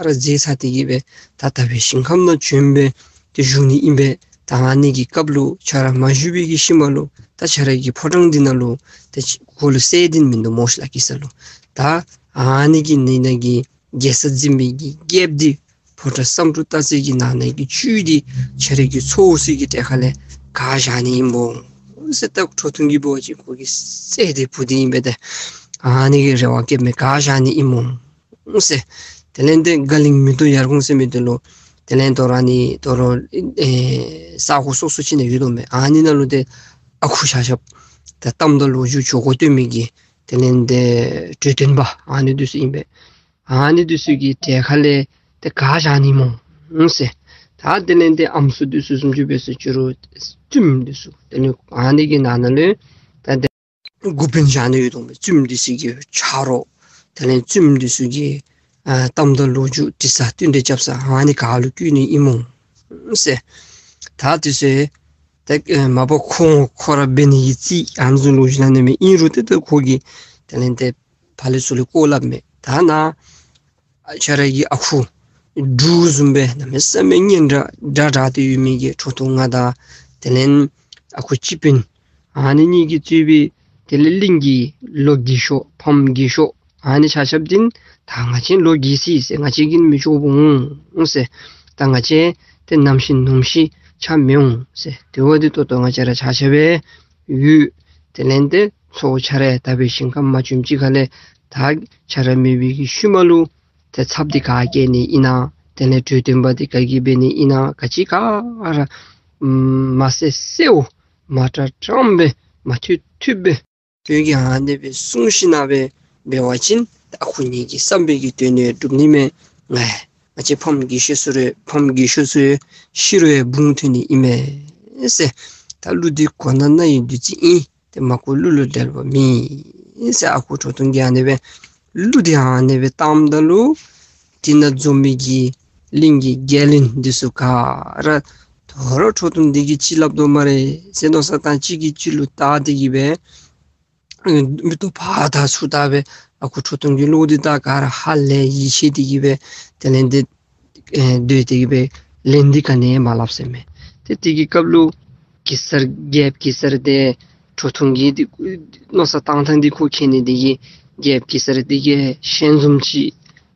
ར་མཛད་ཚར་ཏེ་གི་སྦེ་ད་ད་སྦེ་ཞིང་ཁམས་ནང་བྱོན་སྦེ་ཏེ་བཞུགས་ནི་ཨིན་པས། ད་ཨ་ནི་གི་སྐབས་ལུ་ཁྱོད་ར་མ་བཞུགས་པའི་གི་ཤུལ་མ་ལུ་ད་ཁྱོད་ར་གི་ཕོ་བྲང་འདི་ནང་ལུ་ཏེ་ཁོ་ལུ་སྲས་འདི་མིན་འདུག་སྨོ་ཤིག་ལགས། གེ་སར་ལུ། ད་ཨ་ནི་གི་ནི་ནང་གི་རྒྱལ་ས་འཛིན་པའི་གི་རྒྱལཔོ་འདི་ཕོ་བྲང་བསམ་གྲུབ་སྟག་རྩེ་གི་ནང་ན་གི་བཅུད་འདི་ཁྱོད་ར་གི་ཚའོ་ཚུ་གི་གྲལ་ཁ་ལས་ག་བཞག་ནི་ཨིན་སྨོ་ཟེར། ད་ཁྲོ་ཐུང་གིས་འབད་བ་ཅིན་ཁོ་གི་སྲས་འདི་བུ་འདི་ཨིན་པས། ཏེ་ཨ་ནི་གི་རེ་བ་བསྐྱེདཔ་མས། ག་བཞག་ནི་ཨིན་སྨོ་ཟེར། དེ་ལས་ཏེ་དགའ་གླིང་མེ་ཏོག་ཡར་གོང་ཟེར་མི་འདི་ལུ་དེ་ལས་དོ་རུང་ནི་དོ་རུང་ཨེ་ས་གོ་སོ་སོ་ཅིག་ནང་ཡོད་དོ་མས། ཨ་ནི་ནང་ལུ་ཏེ་ཨ་ཁུ་ཤ་ཤབ་ད་གཏམ་དང་ལོ་རྒྱུས་ཇུས་འགོ་སྟོན་མི་གི་དེ་ལས་ཏེ་གྲོས་སྟོན་པ་ཨ་ནི་འདི་ཚུ་ཨིན་པས། ཨ་ནི་འདི་ཚུ་གི་གྲལ་ཁ་ལས་ཏེ་ག་བཞག་ནི་སྨོ་ཟེར། ད་དེ་ལས་ཏེ་ཨམ་སྲུ་འདི་ཚུ་བཟུམ་ཅིག་འབད་སོང་ཅི་རུང་བཙུནམོ་འདི་ཚུ་དེ་ལས་ཨ་ནི་གི་ནང་ན་ལུ་ད་འགོ་དཔོན་བཞག་ནི་ཡོད་དོ་མས། བཙུནམོ་འདི་ཚུ་གི་ཆ་རོགས་དེ་ལས་བཙུནམོ་འདི་ཚུ་གི་ཨ་གཏམ་དང་ལོ་རྒྱུས་དྲི་ས་བསྟུན་གྲོས་རྐྱབ་ས་ཨ་ནི་ག་ལུ་བསྐུལ་ནི་ཨིན་སྨོ་ཟེར། ད་དེ་ཚུ་ད་མ་པ་ཁོང་ཁོ་ར་འབད་ནི་གི་རྩིས་ཨ་ནི་བཟུམ་ལོ་རྒྱུས་ནང་ན་མས། ཨིན་རུང་ཏེ་ད་ཁོ་གིས་དེ་ལས་ཏེ་ཕར་ལས་ཚུར་ལས་བཀོ་སླབ་མས། ད་ནཱ་ཁྱོད་ར་གི་ཨ་ཁུ་འབྲུག་བཟུམ་སྦེ་གནམ་མེད་ས་མེད་སྙན་གྲགས་དྲགས་དྲགས་ཏེ་ཡོད་མི་གི་ཁྲོ་ཐུང་ང་དང་དེ་ལས་ཨ་ཁུ་སྤྱི་དཔོན་ཨ་ནི་གཉིས་ཀྱིས་གཙོས་པའི་དེ་ལས་གླིང་གི་ལོ་རྒས་ཤོས་ཕམ་རྒས་ཤོས་ཨ་ནི་ཆ་ཁྱབ་འདི་ད་ང་བཅས་ལོ་རྒས་སོ་ཡི་ཟེར། ང་བཅས་ཀྱིས་མི་ཆོགཔ་འོང་ཟེར། ད་ང་བཅས་ཏེ་ནམ་ཤི་ནོམ་ཤི་ཆ་མི་འོང་ཟེར། དེ་འབདཝ་ད་ད་ལྟོ་ང་བཅས་ར་ཆ་ཁྱབ་སྦེ་ཡོད། དེ་ལས་ཏེ་ཚ་བོ་ཁྱོད་ར་ད་འབད་ཞིནམ་ཁར་མ་བྱོན་ཅིག་ཁ་ལས་ད་ཁྱོད་ར་མེད་པའི་གི་ཤུལ་མ་ལུ་ཏེ་ཚབ་འདི་ག་གིས་ནི་ཨིན་ན། དེ་ལས་གྲོས་སྟོན་པ་འདི་ག་གིས་འབད་ནི་ཨིན་ན། ག་ཅི་ག་ར་མ་གསལ་གསལཝ་མ་དྲང་དྲངམ་སྦེ་མ་འཐུས་འཐུསཔ་སྦེ་ཁྱོད་ཀྱིས་ཨ་ནི་སྦེ་གསུངས་ཞིནམ་སྦེ་འབད་བ་ཅིན་ཨ་ཁུ་ངེ་གི་བསམ་པའི་གི་དོན་ནི་འགྲུབ་ནི་མས། ང་ང་བཅས་ཕམ་རྒས་ཤོས་ཚུ་ར་ཕམ་རྒས་ཤོས་ཚུ་ཤི་རུང་ཡང་བུང་ཐོན་ནི་ཨིན་མས་ཟེར། ད་གླུ་འདི་གོ་ན་རྣ་ཡི་བདུད་རྩི་ཨིན། ཏེ་མ་གོ་གླུ་ལུ་འགྲེལ་བ་མེད་ཟེར། ཨ་ཁུ་ཁྲོ་ཐུང་གིས་ཨ་ནི་སྦེ་གླུ་འདི་ཨ་ནི་སྦེ་བཏངམ་ད་ལུ་དེ་ནང་འཛོམས་མི་གི་གླིང་གི་རྒྱལ་བློན་འདི་ཚུ་ག་ར་དོ་རུང་ཁྲོ་ཐུང་འདི་གིས་ཅིག་སླབ་དོ་སྨ་རེ་ཟེར་མནོ་བསམ་བཏང་གཅིག་གིས་གཅིག་ལུ་བལྟ་སྟེ་གི་སྦེ་མིག་ཏོ་ཕར་བལྟ་ཚུར་བལྟ་སྦེ་ཨ་ཁུ་ཁྲོ་ཐུང་གི་བློ་འདི་ད་ག་ར་ཧ་ལས་ཡིད་ཆེས་ཏེ་གི་སྦེ་དེ་ལས་འདི་ཨེ་སྡོད་དེ་གི་སྦེ་ལན་འདི་ག་ནི་ཡང་མ་སླབ་ཟེར་མས། ཏེ་དེ་གི་སྐབས་ལུ་གེ་སར་རྒྱལཔོ་གེ་སར་འདི་ཁྲོ་ཐུང་གི་འདི་མནོ་བསམ་བཏང་ཐངས་འདི་ཁོ་མཁྱེན་ནི་དེ་གིས་རྒྱལཔོ་གེ་སར་འདི་གིས་ཞལ་འཛུམ་ཅིག་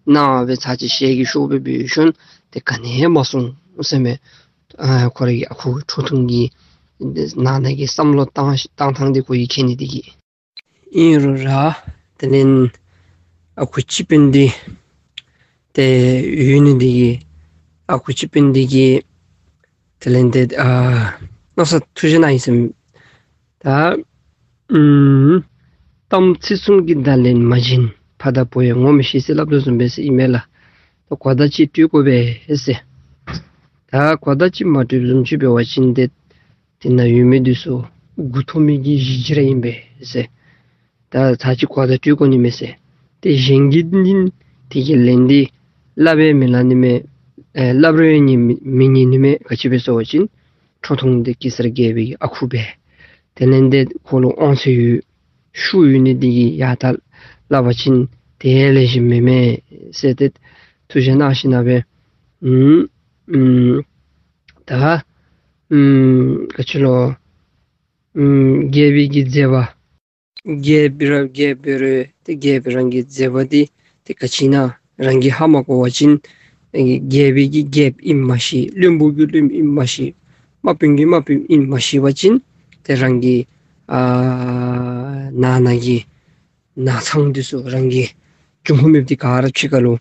གནང་སྦེ་ཚར་ཅིག་ཞལ་གྱིས་ཤོར་སྦེ་འབད་ཞིནམ་ཏེ་ག་ནི་ཡང་མ་གསུངས་ཟེར་མས། ཨ་ཁོ་ར་གི་ཨ་ཁུ་ཁྲོ་ཐུང་གི་ནང་ན་གི་བསམ་བློ་བཏང་བཏང་ཐངས་འདི་ཁོ་གིས་མཁྱེན་ནི་དེ་གིས། ཨིན་རུང་ར་དེ་ལས་ཨ་ཁུ་སྤྱི་དཔོན་འདི་ཏེ་ཡོད་ནི་དེ་གིས་ཨ་ཁུ་སྤྱི་དཔོན་འདི་གིས་དེ་ལས་ཏེ་ཨ་མནོ་བསམ་ཐུགས་བཞེད་གནང་ཡི་ཟེར་མས། ད་ཨམ་གཏམ་ཚིག་གསུམ་གྱི་བརྡ་ལན་མ་བྱིན་ཕ་དང་བུ་ཡང་ངོ་མི་ཤེས་ཟེར་སླབ་དོ་བཟུམ་སྦེ་ཟེར་ཨིན་མས་ལགས། ད་གོ་བརྡ་ཅིག་སྤྲོད་དགོ་པས་ཟེར། ད་གོ་བརྡ་ཅིག་མ་སྤྲོདཔ་བཟུམ་ཅིག་འབད་བ་ཅིན་ཏེ་དེ་ནང་ཡོད་མི་འདི་ཚུ་མགུ་འཐོམ་མི་གི་གཞི་ཅིག་ར་ཨིན་པས་ཟེར། ད་ཚར་ཅིག་གོ་བརྡ་སྤྲོད་དགོ་ནི་མས་ཟེར། ཏེ་གཞན་གྱིས་ནི་དེ་གི་ལན་འདི་སླབ་ཡང་མི་སླབ་ནི་མས། ཨེ་སླབ་རུང་ཡང་ཉན་མི་མི་ཉན་ནི་མས། ག་ཅི་སྦེ་ཟེར་བ་ཅིན་ཁྲོ་ཐུང་འདི་གེ་སར་རྒྱལ་པོའི་གི་ཨ་ཁུ་སྦེ། དེ་ལས་ཏེ་ཁོ་ལུ་དབང་ཚད་ཡོད་ཤུགས་ཡོད་ནི་དེ་གིས་ཡར་ད་སླབ་པ་ཅིན་དེ་ལེགས་ཤོམ་མེན་མས་ཟེར་ཏེ་ཐུགས་བཞེད་གནང་ཞིནམ་སྦེ་ཨུམ་ཨུམ་ད་ཨུམ་ག་ཅི་ལོ་ཨུམ་རྒྱལ་པོའི་གི་མཛད་པ་རྒྱལ་པོ་ར་རྒྱལ་པོ་རེད། ཏེ་རྒྱལ་པོ་རང་གི་མཛད་པ་འདི་ཏེ་ག་ཅི་ཨིན་ན་རང་གིས་ཧ་མ་གོ་བ་ཅིན་རྒྱལ་པོའི་གི་རྒྱལཔོ་ཨིནམ་མ་ཤེས། བློན་པོ་གི་བློནམ་ཨིནམ་མ་ཤེས། དམག་དཔོན་གྱི་དམག་དཔོན་ཨིནམ་མ་ཤེས་པ་ཅིན་ཏེ་རང་གི་ཨ་ནང་ན་གི་ནང་ཚང་འདི་ཚུ་རང་གི་འབྱུང་ཁུངས་མེདཔ་འདི་ག་ར་ཕྱི་ཁ་ལུ་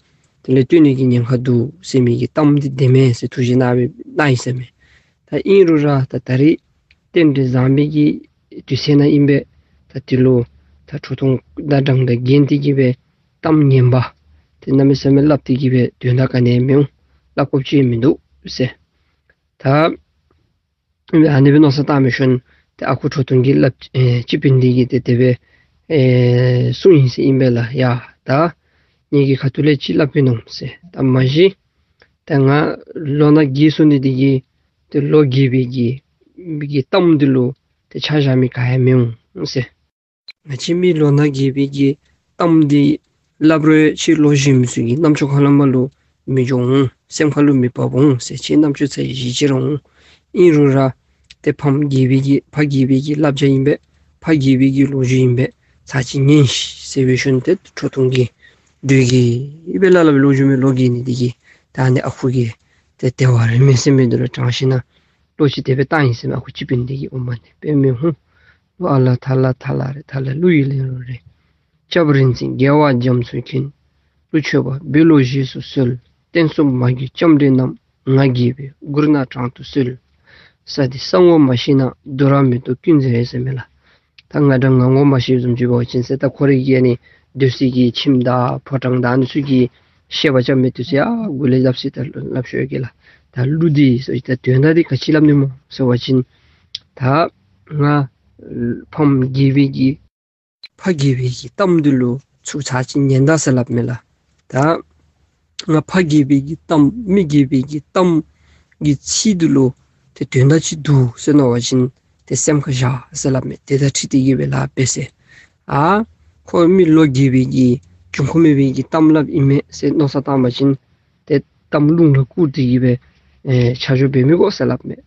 དེ་ལས་སྟོན་ནི་གི་ཉེན་ཁ་འདུག་ཟེར་མི་གི་གཏམ་འདི་བདེན་མས་ཟེར་ཐུགས་བཞེད་གནང་བའི་གནང་ཡི་ཟེར་མས། ད་ཨིན་རུང་ར་ད་ད་རེས་རྟེན་འབྲེལ་བཟང་པོའི་གི་དུས་ཚོད་ནང་ཨིན་པས། ད་དེ་ལུ་ད་ཁྲོ་ཐུང་ད་དྲང་དང་འགལ་ཏེ་གི་སྦེ་གཏམ་ངན་པ་དེ་གནམ་མེད་ས་མེད་སླབ་སྟེ་གི་སྦེ་དོན་དག་ག་ནི་ཡང་མི་འོང་། སླབ་དགོཔ་ཅིག་མིན་འདུག་ཟེར། ད་ཨ་ནི་སྦེ་མནོ་བསམ་བཏང་མི་ཤུལ་ཏེ་ཨ་ཁུ་ཁྲོ་ཐུང་གིས་སླབ་ཨེ་སྤྱི་དཔོན་འདི་གིས་ཏེ་དེ་སྦེ་ཨེ་གསུངས་ཡི་ཟེར་ཨིན་པས་ལགས། ཡ་ད་ངེ་གི་ཁ་ཐུག་ལས་ཅིག་སླབ་ཨིན་ནོ་ཟེར། ད་མ་གཞི་ད་ང་ལོ་ན་རྒས་སོ་ནི་དེ་གིས་ཏེ་ལོ་རྒས་པའི་གི་མི་གི་གཏམ་འདི་ལུ་ཏེ་ཆ་བཞག་མི་ག་ཡང་མི་འོང་ཟེར། ང་བཅས་མི་ལོ་ན་རྒས་པའི་གི་གཏམ་འདི་སླབ་རུང་ཁྱེད་ལོ་གཞོན་མི་ཚུ་གི་རྣམ་ཅོ་ཁ་ལས་མར་ལུ་མི་འགྱོ་འོང་། སེམས་ཁ་ལུ་མི་བབ་འོང་ཟེར། ཁྱེད་རྣམ་ཅོ་ཚ་བའི་གཞི་ཅིག་ར་འོང་། ཨིན་རུང་ར་ཏེ་ཕམ་རྒས་པའི་གི་ཕ་རྒས་པའི་གི་བསླབ་བྱ་ཨིན་པས། ཕ་རྒས་པའི་གི་ལོ་རྒྱུས་ཨིན་པས། ཚར་ཅིག་ཉན་ཤིག་ཟེར་བའི་ཤུལ་ཏེ་ཁྲོ་ཐུང་གིས་འདོད་གི་ཨིན་པས་ལགས། སླབ་སྦེ་ལོ་གཞོན་མི་ལོ་རྒས་ནི་དེ་གིས་ད་ཨ་ནི་ཨ་ཁུ་གིས་ཏེ་དེ་བ་རིན་མེད་ཟེར་མི་འདི་ལུ་དྲངས་ཞིནམ་ལས་བློ་ཅིག་དེ་སྦེ་བཏང་ཡི་ཟེར་མས། ཨ་ཁུ་སྤྱི་དཔོན་འདི་གིས་ཨོཾ་མ་ཎི་པདྨེ་ཧཱུྃ། གླུ་ཨ་ལ་ཐ་ལ་ཐ་ལ་རེད། ཐ་ལ་གླུ་ཡི་ལེན་རོགས་རེད། སྐྱབས་རིག་འཛིན་རྒྱལ་བ་རྒྱ་མཚོ་མཁྱེན། གླུ་མཆོད་པ་འབུལ་ལོ་བཞེས་སུ་གསོལ། བསྟན་སྲུང་མ་གི་ལྕམ་དྲལ་རྣམས། ང་རྒྱལ་པོའི་མགུར་ནག་དྲང་དུ་གསོལ། ས་འདི་ས་ངོ་མ་ཤེས་ན། འདུ་ར་མེ་ཏོག་ཀུན་མཛེས་ཟེར་མས་ལགས། ད་ང་འདྲ་ང་ངོ་མ་ཤེས་བཟུམ་ཅིག་འབད་བ་ཅིན་ཟེར། ད་ཁོ་རའི་གི་ཨ་ནི་སྡོད་སའི་གི་ཁྱིམ་དང་ཕོ་བྲང་དང་ཨ་ནི་ཚུ་གི་བཤད་པ་རྐྱབ་མི་དེ་ཚུ་ཡང་གུ་ལས་སླབ་ས་ད་སླབ་ཤོར་གེ་ལགས། ད་གླུ་འདི་ཟེར་ད་དོན་དག་འདི་ག་ཅི་སླབ་ནི་སྨོ་ཟེར་བ་ཅིན་ད་ང་ཕམ་དགྱེས་པའི་གི་ཕ་དགྱེས་པའི་གི་གཏམ་འདི་ལུ་ཚུར་ཚར་ཅིག་ཉན་ད་ཟེར་སླབ་མས་ལགས། ད་ང་ཕ་དགྱེས་པའི་གི་གཏམ་མི་དགྱེས་པའི་གི་གཏམ་གྱི་ཚིག་འདི་ལུ་ཏེ་དོན་དག་ཅིག་འདུག་ཟེར་མནོ་བ་ཅིན་ཏེ་སེམས་ཁར་བཞག་ཟེར་སླབ་མས། དེ་དང་འཁྲིལ་ཏེ་གི་སྦེ་ལཱ་འབད་ཟེར། ཨ་ཁོ་མི་བློ་དགྱེས་པའི་གི་འབྱུང་ཁུངས་མེད་པའི་གི་གཏམ་སླབ་ཨིན་མས་ཟེར་མནོ་བསམ་བཏང་བ་ཅིན་ཏེ་གཏམ་རླུང་ལ་བསྐུར་ཏེ་གི་སྦེ་ཨེ་ཆ་འཇོག་འབད་མི་དགོ་ཟེར་སླབ་མས།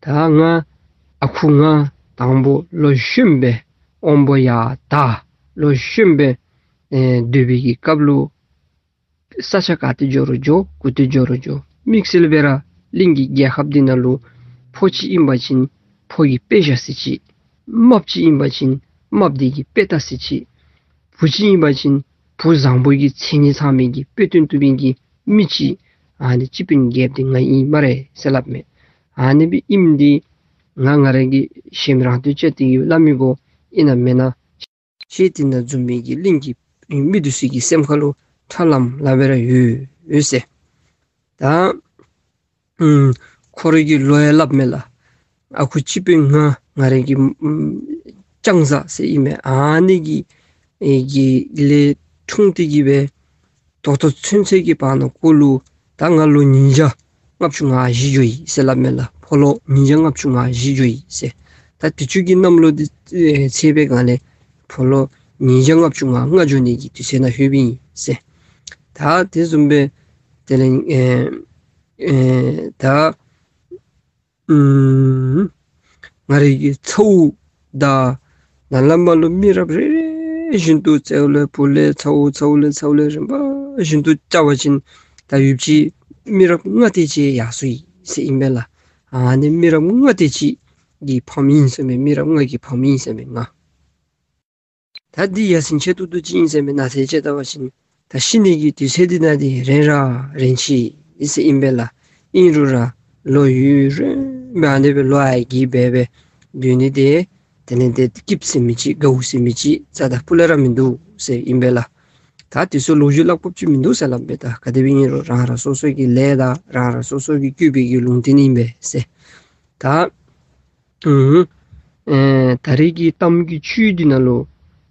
ད་ང་ཨ་ཁུ་ང་དང་པོ་ལོ་གཞོནམ་སྦེ་དབང་པོ་ཡར་དར་ལོ་གཞོནམ་སྦེ་ཨེ་སྡོད་པའི་གི་སྐབས་ལུ་ས་ཆ་ག་ཏེ་འགྱོ་རུང་འགྱོ་གུ་ཏེ་འགྱོ་རུང་འགྱོ་དམིགས་བསལ་སྦེ་ར་གླིང་གི་རྒྱལ་ཁབ་འདི་ནང་ལུ་ཕོ་ཅིག་ཨིན་པ་ཅིན་ཕོ་གི་དཔེ་བཞག་ས་ཅིག། རྨགཔ་ཅིག་ཨིན་པ་ཅིན་རྨགཔ་འདི་གི་དཔེ་བལྟ་ས་ཅིག། བུ་ཅིག་ཨིན་པ་ཅིན་བུ་བཟང་པོ་གི་མཚན་ཉིད་ཚང་མི་གི་དཔེ་སྟོན་བཏུབ་པའི་གི་མི་ཅིག། ཨ་ནི་སྤྱི་དཔོན་རྒྱལཔོ་འདི་ང་ཨིན་སྨ་རེ་ཟེར་སླབ་མས། ཨ་ནི་སྦེ་ཨིནམ་འདི་ང་ང་ར་གི་ཞེམ་རང་དོན་བཅད་དེ་གི་སླབ་མི་དགོ། ཨིན་ན་མེན་ན་ཤེས་ཏེ་ན་འཛོམས་མི་གི་གླིང་གི་མི་འདི་ཚུ་གི་སེམས་ཁ་ལུ་ཁྲ་ལམ་ལམ་སྦེ་ར་ཡོད་ཡོད་ཟེར། ད་ཨུམ་ཁོ་རའི་གི་ལོ་ཡང་སླབ་མས་ལགས། ཨ་ཁུ་སྤྱི་དཔོན་ང་ང་རའི་གི་ཨུམ་སྤྱང་བཟའ་ཟེར་ཨིན་མས། ཨ་ནི་གི་ཨེ་གི་ལས་འཁྲུངས་ཏེ་གི་སྦེ་ད་ལྟོ་ཚུན་ཚོད་ཀྱི་བར་ན་ཁོ་ལུ་ད་ང་ལོ་ཉིས་བརྒྱ་ལྔ་བཅུ་ང་བཞི་འགྱོ་ཡི་ཟེར་སླབ་མས་ལགས། ཕོ་ལོ་ཉིས་བརྒྱ་ལྔ་བཅུ་ང་བཞི་འགྱོ་ཡི་ཟེར། ད་དུས་ཅི་གི་གནམ་ལོ་འདི་ཨེ་ཚེས་པའི་སྒང་ལས་ཕོ་ལོ་ཉིས་བརྒྱ་ལྔ་བཅུ་ང་ལྔ་འགྱོ་ནི་གི་དུས་ཚོད་ནང་ལྷོདཔ་ཨིན་ཟེར། ད་དེ་བཟུམ་སྦེ་དེ་ལས་ཨེ་ཨེ་ད་ཨུམ་ང་རའི་གི་ཚ་བོ་དང་ནཱ་ལས་མར་ལུ་མི་རབས་རེ་རེ་བཞིན་དུ་ཚ་བོ་ལས་བུ་ལས་ཚ་བོ་ཚ་བོ་ལས་ཚ་བོ་ལས་རིམ་པ་བཞིན་དུ་བཅར་བ་ཅིན་ད་ཡུདཔ་ཅིག་མི་རབས་ལྔ་དེ་ཅིག་ཡར་སོ་ཡི་ཟེར་ཨིན་པས་ལགས། ཨ་ནི་མི་རབས་ལྔ་དེ་ཅིག་གི་ཕམ་ཨིན་ཟེར་མས། མི་རབས་ལྔ་གི་ཕམ་ཨིན་ཟེར་མས་ང་། ད་འདི་ཡ་མཚན་ཆེ་ཏོག་ཏོ་ཅིག་ཨིན་ཟེར་མས། ནཱ་ཟེར་ཅིག་བལྟ་བ་ཅིན་ད་ཤི་ནི་གི་དུས་ཚོད་འདི་ནང་འདི་རན་ར་རན་ཆི་ཨིན་ཟེར་ཨིན་པས་ལགས། ཨིན་རུང་ར་ལོ་ཡུན་རིངམོ་ཨ་ནི་སྦེ་ལོ་ཡར་རྒས་སྦེ་སྦེ་སྡོད་ནི་འདི་དེ་ལས་འདི་སྐྱིདཔ་ཟེར་མི་ཅིག་དགའཝ་ཟེར་མི་ཅིག་རྩ་དང་སྤུ་ལས་ར་མིན་འདུག་ཟེར་ཨིན་པས་ལགས། ད་དེ་ཚུ་ལོ་རྒྱུས་སླབ་དགོཔ་ཅིག་མིན་འདུག་ཟེར་སླབ་མས། ད་ག་དེ་སྦེ་ཨིན་རུང་རང་རང་སོ་སོ་གི་ལས་དང་རང་རང་སོ་སོ་གི་བཀོད་པའི་གི་ལུང་བསྟན་ཨིན་པས་ཟེར། ད་ཨུམ་ཨེ་ད་རེས་ཀྱི་གཏམ་གྱི་བཅུད་འདི་ནང་ལུ་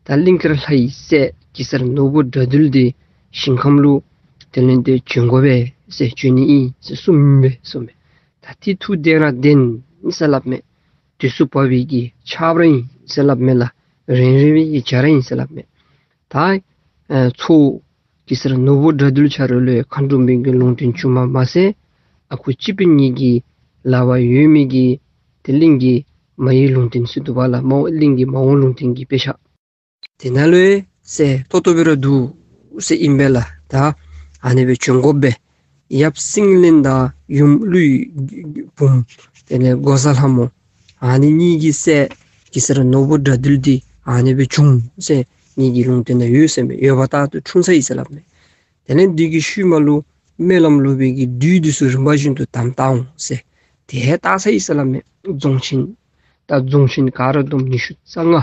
ད་གླིང་དཀར་ལྷ་ཡི་སྲས་གེ་སར་ནོར་བུ་དགྲ་འདུལ་འདི་ཞིང་ཁམས་ལུ་དེ་ལས་འདི་བྱོན་དགོ་པས་ཟེར་བྱོན་ནི་ཨིན་ཟེར་གསུངམ་ཨིན་པས་གསུངམ་མས། ད་འདི་ཐུགས་བདེན་ར་བདེན་ཟེར་སླབ་མས། དུས་སུ་བབ་པའི་གི་ཆརཔ་ར་ཨིན་ཟེར་སླབ་མས་ལགས། རན་རན་པའི་གི་བྱ་ར་ཨིན་ཟེར་སླབ་མས། ད་ཨེ་ཚ་བོ་གེ་སར་ནོར་བུ་དགྲ་འདུལ་ཆ་རོགས་ལུ་མཁའ་འགྲོ་མའི་གི་ལུང་བསྟན་བྱུངམ་མ་ཚད་ཨ་ཁུ་སྤྱི་དཔོན་ངེ་གི་ལག་པར་ཡོད་མི་གི་དེ་གླིང་གི་མ་ཡི་ལུང་བསྟན་ཚུ་འདུག་པ་ལགས། མ་འོངས་གླིང་གི་མ་འོངས་ལུང་བསྟན་གྱི་དཔེ་ཆ་དེ་ནང་ལུ་ཡང་གསལ་ཏོག་ཏོ་སྦེ་ར་འདུག་ཟེར་ཨིན་པས་ལགས། ད་ཨ་ནི་སྦེ་བྱོན་དགོ་པས། ཡབ་སེང་བློན་དང་ཡུམ་ཀླུའི་བུམོ་དེ་ལས་འགོག་བཟའ་ལྷ་མོ་ཨ་ནི་གཉིས་ཀྱི་སྲས་གེ་སར་ནོར་བུ་དགྲ་འདུལ་འདི་ཨ་ནི་སྦེ་བྱུང་ཟེར་ངེ་གི་ལུང་བསྟན་ནང་ཡོད་ཟེར་མས། ཡོད་པ་ལྟར་དུ་འཁྲུངས་ས་ཨིན་ཟེར་སླབ་མས། དེ་ལས་འདི་གི་ཤུལ་མ་ལུ་སྨོན་ལམ་ལོག་པའི་གི་བདུད་འདི་ཚུ་རིམ་པ་བཞིན་དུ་དམ་བཏགས་འོང་ཟེར་དེ་བཏགས་ས་ཨིན་ཟེར་སླབ་མས། རྫོང་ཆེན་ད་རྫོང་ཆེན་ག་ར་བསྡོམས་ཉི་ཤུ་རྩ་ལྔ་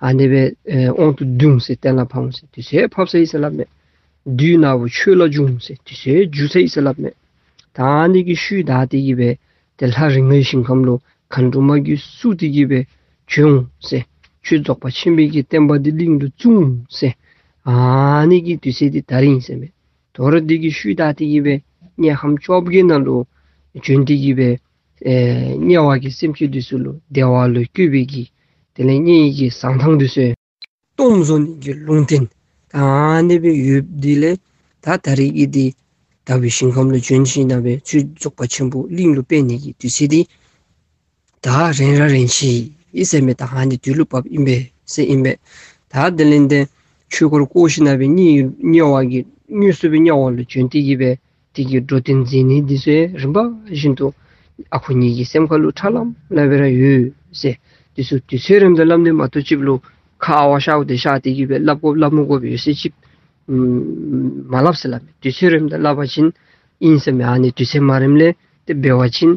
ཨ་ནི་སྦེ་ཨེ་དབང་དུ་བསྡུ་འོང་ཟེར་གཏན་ལ་ཕབ་འོང་ཟེར་དུས་ཚོད་ཕབ་ས་ཨིན་ཟེར་སླབ་མས། བདུད་ནག་པོ་ཆོས་ལ་འབྱུང་འོང་ཟེར་དུས་ཚོད་འགྱུར་ས་ཨིན་ཟེར་སླབ་མས། ད་ཨ་ནི་གི་ཤུལ་བདའ་སྟེ་གི་སྦེ་ཏེ་ལྷ་རིགས་ལྔའི་ཞིང་ཁམས་ལུ་མཁའ་འགྲོ་མ་གིས་བསུ་སྟེ་གི་སྦེ་བྱོན་འོང་ཟེར། ཁྱོད་རྫོགས་པ་ཆེན་པོའི་གི་བསྟན་པ་འདི་གླིང་ལུ་བཙུགས་འོང་ཟེར། ཨ་ནི་གི་དུས་ཚོད་འདི་ད་རིས་ཨིན་ཟེར་མས། དོ་རུང་འདི་གི་ཤུལ་བདའ་སྟེ་གི་སྦེ་དམྱལ་ཁམས་བཅོ་བརྒྱད་ནང་ལུ་བྱོན་ཏེ་གི་སྦེ་ཨེ་དམྱལ་བ་གི་སེམས་ཅན་འདི་ཚུ་ལུ་བདེ་བ་ལུ་བཀོད་པའི་གི་དེ་ལས་དམྱལ་གྱི་ཟང་ཐང་འདི་ཚུ་སྟོངམ་བཟོ་ནི་གི་ལུང་བསྟན་ད་ཨ་ནི་སྦེ་ཡོདཔ་འདི་ལས་ད་ད་རིས་ཀྱི་འདི་དག་པའི་ཞིང་ཁམས་ལུ་བྱོན་ཞིནམ་ལས་ཁྱོད་རྫོགས་པ་ཆེན་པོ་གླིང་ལུ་སྤེལ་ནི་གི་དུས་ཚོད་འདི་ད་རན་ར་རན་ཆི་ཨིན་ཟེར་མས། ད་ཨ་ནི་དུས་ལུ་བབ་ཨིན་པས་ཟེར་ཨིན་པས། ད་དེ་ལས་འདི་ཆོས་འཁོར་བསྐོར་ཞིནམ་ལས་དམྱལ་དམྱལ་བ་གི་དངོས་སུ་སྦེ་དམྱལ་བ་ལུ་བྱོན་ཏེ་གི་སྦེ་དེ་གི་འགྲོ་དོན་མཛད་ནི་འདི་ཚུ་རིམ་པ་བཞིན་དུ་ཨ་ཁུ་ངེ་གི་སེམས་ཁ་ལུ་ཁྲ་ལམ་ལམ་སྦེ་ར་ཡོད་ཟེར། དུས་ཚོད་དུས་ཚོད་རནམ་ད་སླབ་ནི་མ་གཏོགས་ཅིག་ལུ་ཁ་ཨ་ཝ་ཤ་ཝ་དེ་ཤ་སྟེ་གི་སྦེ་སླབ་དགོཔ་སླབ་མ་དགོཔ་ཡོད་ཟེར་ཅིག་མ་སླབ་ཟེར་སླབ་མས། དུས་ཚོད་རནམ་ད་སླབ་པ་ཅིན་ཨིན་ཟེར་མས། ཨ་ནི་དུས་ཚོད་མ་རནམ་ལས་ཏེ་འབད་བ་ཅིན་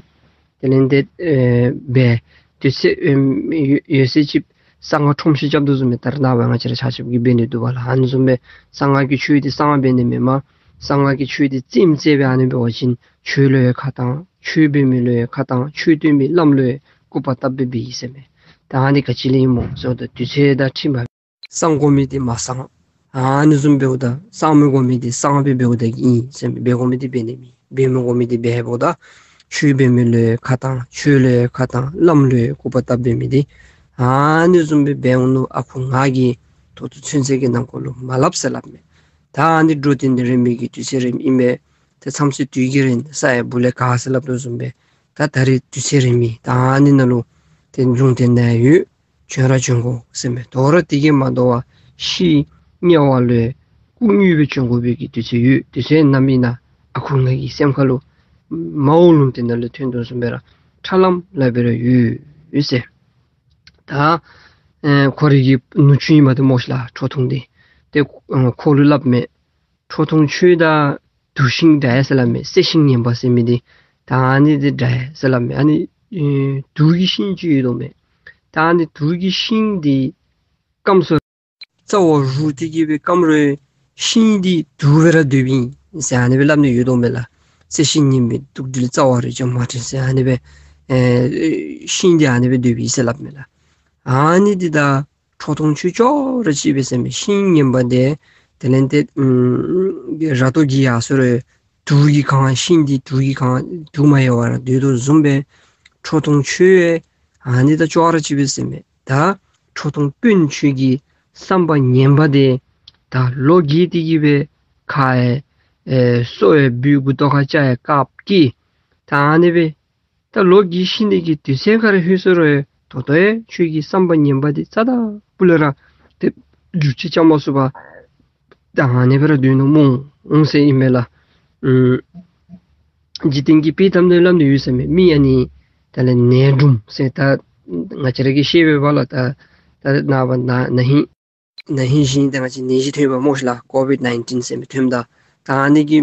དེ་ལས་འདི་ཨེ་འབད་དུས་ཚོད་ཨེམ་ཡོད་ཡོད་ཟེར་ཅིག་གསང་སྔགས་ཁྲོམ་གཤིས་རྐྱབ་དོ་བཟུམ་སྦེ་ད་རེས་ནངས་པ་ང་བཅས་ར་ཆ་ཁྱབ་ཀྱིས་འབད་ནི་འདུག་པ་ལགས། ཨ་ནི་བཟུམ་སྦེ་གསང་སྔགས་ཀྱི་ཆོས་འདི་གསང་སྔགས་འབད་ནི་མེན་པར་ གསང་སྔགས་ཀྱི་ཆོས་འདི་རྩེདམོ་རྩེ་སྦེ་ཨ་ནི་འབད་བ་ཅིན་ཆོས་ལུ་ཡང་ཁ་བཏང་། ཆོས་འབད་མི་ལུ་ཡང་ཁ་བཏང་། ཆོས་སྟོན་པའི་བླམ་ལུ་ཡང་སྐུར་པ་བཏབ་སྦེ་འབད་ཡི་ཟེར་མས། ད་ཨ་ནི་ག་ཅི་ལས་ཨིན་མོ་ཟེརཝ་ད་དུས་ཚོད་དང་འཁྲིལ་མ་གསང་དགོ་མི་འདི་མ་གསང་། ཨ་ནི་བཟུམ་འབདཝ་ད་གསང་མི་དགོ་མི་འདི་གསང་སྦེ་འབདཝ་ད་གི་ཨིན་ཟེར་མས། འབད་དགོ་མི་འདི་འབད་ནི་མེད། འབད་མི་དགོ་མི་འདི་འབད་འབདཝ་ད་ཆོས་འབད་མི་ལུ་ཡང་ཁ་བཏང་། ཆོས་ལུ་ཡང་ཁ་བཏང་། བླམ་ལུ་ཡང་སྐུར་པ་བཏབ་འབད་མི་འདི་ཨ་ནི་བཟུམ་སྦེ་འབད་འོང་ནུག། ཨ་ཁུ་ང་གིས་ད་ལྟོ་ཚུན་ཚོད་ཀྱི་ནང་འཁོད་ལུ་མ་སླབ་ཟེར་སླབ་མས། ད་ཨ་ནི་འགྲོ་དོན་འདི་རན་པའི་གི་དུས་ཚོད་རནམ་ཨིན་པས། ཏེ་མཚམས་ཚོད་དུས་ཀྱིས་རན། ས་ཡང་སྦུག་ལས་ག་ཟེར་སླབ་དོ་བཟུམ་སྦེ་ད་ད་རེས་དུས་ཚོད་རན་མི་ད་ཨ་ནི་ནང་ལུ་ཏེ་ལུང་བསྟན་གནང་ཡོད། བྱོན་ར་བྱོན་དགོ་ཟེར་མས། དོ་རུང་དེ་གིས་མ་དོ་བར་ཤི་དམྱལ་བ་ལུ་ཡང་སྐུ་དངོས་སྦེ་བྱོན་དགོ་པའི་གི་དུས་ཚོད་ཡོད། དུས་ཚོད་ནམ་ཨིན་ན་ཨ་ཁུ་ང་གི་སེམས་ཁ་ལུ་མ་འོངས་ལུང་བསྟན་ནང་ལུ་ཐོན་དོ་བཟུམ་སྦེ་ར་ཁྲ་ལམ་ལམ་སྦེ་ར་ཡོད་ཟེར། ད་ཨེ་ཁོ་རའི་གི་ནུ་གཅུང་ཨིནམ་འདི་སྨོ་ཤ་ལགས། ཁྲོ་ཐུང་འདི་ཏེ་ཨེ་ཁོ་ལུ་སླབ་མས། ཁྲོ་ཐུང་ཁྱོད་དང་དུག་ཤིང་འདྲ་ཡི་ཟེར་སླབ་མས། གསེར་ཤིང་ངན་པ་ཟེར་མི་འདི་ད་ཨ་ནི་འདི་འདྲ་ཡི་ཟེར་སླབ་མས། ཨ་ནི་ཨེ་དུག་གི་ཤིང་ཅིག་ཡོད་དོ་མས། ད་ཨ་ནི་དུག་གི་ཤིང་འདི་སྐམ་སོང་རྩ་བ་རུལ་ཏེ་གི་སྦེ་སྐམ་རུང་ཤིང་འདི་དུག་སྦེ་ར་སྡོདཔ་ཨིན་ཟེར་ཨ་ནི་སྦེ་སླབ་ནི་ཡོད་དོ་མས་ལགས། གསེར་ཤིང་ངན་པའི་དུག་འདི་ལུ་རྩ་བ་རེ་ཅང་མ་འཕྲོད་ཟེར་ཨ་ནི་སྦེ་ཨེ་ཤིང་འདི་ཨ་ནི་སྦེ་སྡོདཔ་ཨིན་ཟེར་སླབ་མས་ལགས། ཨ་ནི་འདི་ད་ཁྲོ་ཐུང་ཁྱོད་ཅོག་ར་གཅིག་པས་ཟེར་མས། ཤིང་ངན་པ་འདི་དེ་ལས་ཏེ་ཨམ་ར་ཏོ་གི་ཡར་སོང་རུང་དུག་གིས་གང་། ཤིང་འདི་དུག་གིས་གང་དུག་མ་ཡལ་བར་སྡོད་དོ་བཟུམ་སྦེ་ཁྲོ་ཐུང་ཁྱོད་ཡང་ཨ་ནི་དང་ཅོག་ར་གཅིག་པས་ཟེར་མས། ད་ཁྲོ་ཐུང་དཔོན་ཁྱོད་ཀྱི་བསམ་པ་ངན་པ་འདི་ད་ལོ་རྒས་ཏེ་གི་སྦེ་ཁ་ཡང་ཨེ་སོ་ཡང་བུད། མགུ་ཏོ་ཁར་སྐྱ་ཡང་བཀབ་ཀྱི་ད་ཨ་ནི་སྦེ་ད་ལོ་རྒས་ཤི་ནི་གི་དུས་ཚོད་ཁར་ལྷོད་སོང་རུང་ད་ལྟོ་ཡང་ཁྱོད་ཀྱི་བསམ་པ་ངན་པ་འདི་རྩ་དང་སྤུ་ལས་ར་ཏེ་འགྱུར་བཅོས་རྐྱབ་མ་ཚུགས་པར་ད་ཨ་ནི་སྦེ་ར་སྡོད་ནུག་སྨོ་ཟེར་ཨིན་མས་ལགས། ཨམ་འཇིག་རྟེན་གྱི་དཔྱེ་གཏམ་འདི་སླབ་ནི་ཡོད་ཟེར་མས། མི་ཨ་ནི་ད་ལས་ནད་འབྲུམ་ཟེར་ད་ང་བཅས་ར་གིས་ཤེས་པས་པ་ལགས། ད་ད་ནངས་པ་ན་ན་ཧིང་ན་ཧིང་བཞིན་ཏེ་ང་བཅས་ནད་གཞི་ཐོན་པ་སྨོ་ཤ་ལགས། ཀོ་བིཌ་ནའིན་ཊིན་ཟེར་མི་ཐོནམ་ད་ད་ཨ་ནི་གི་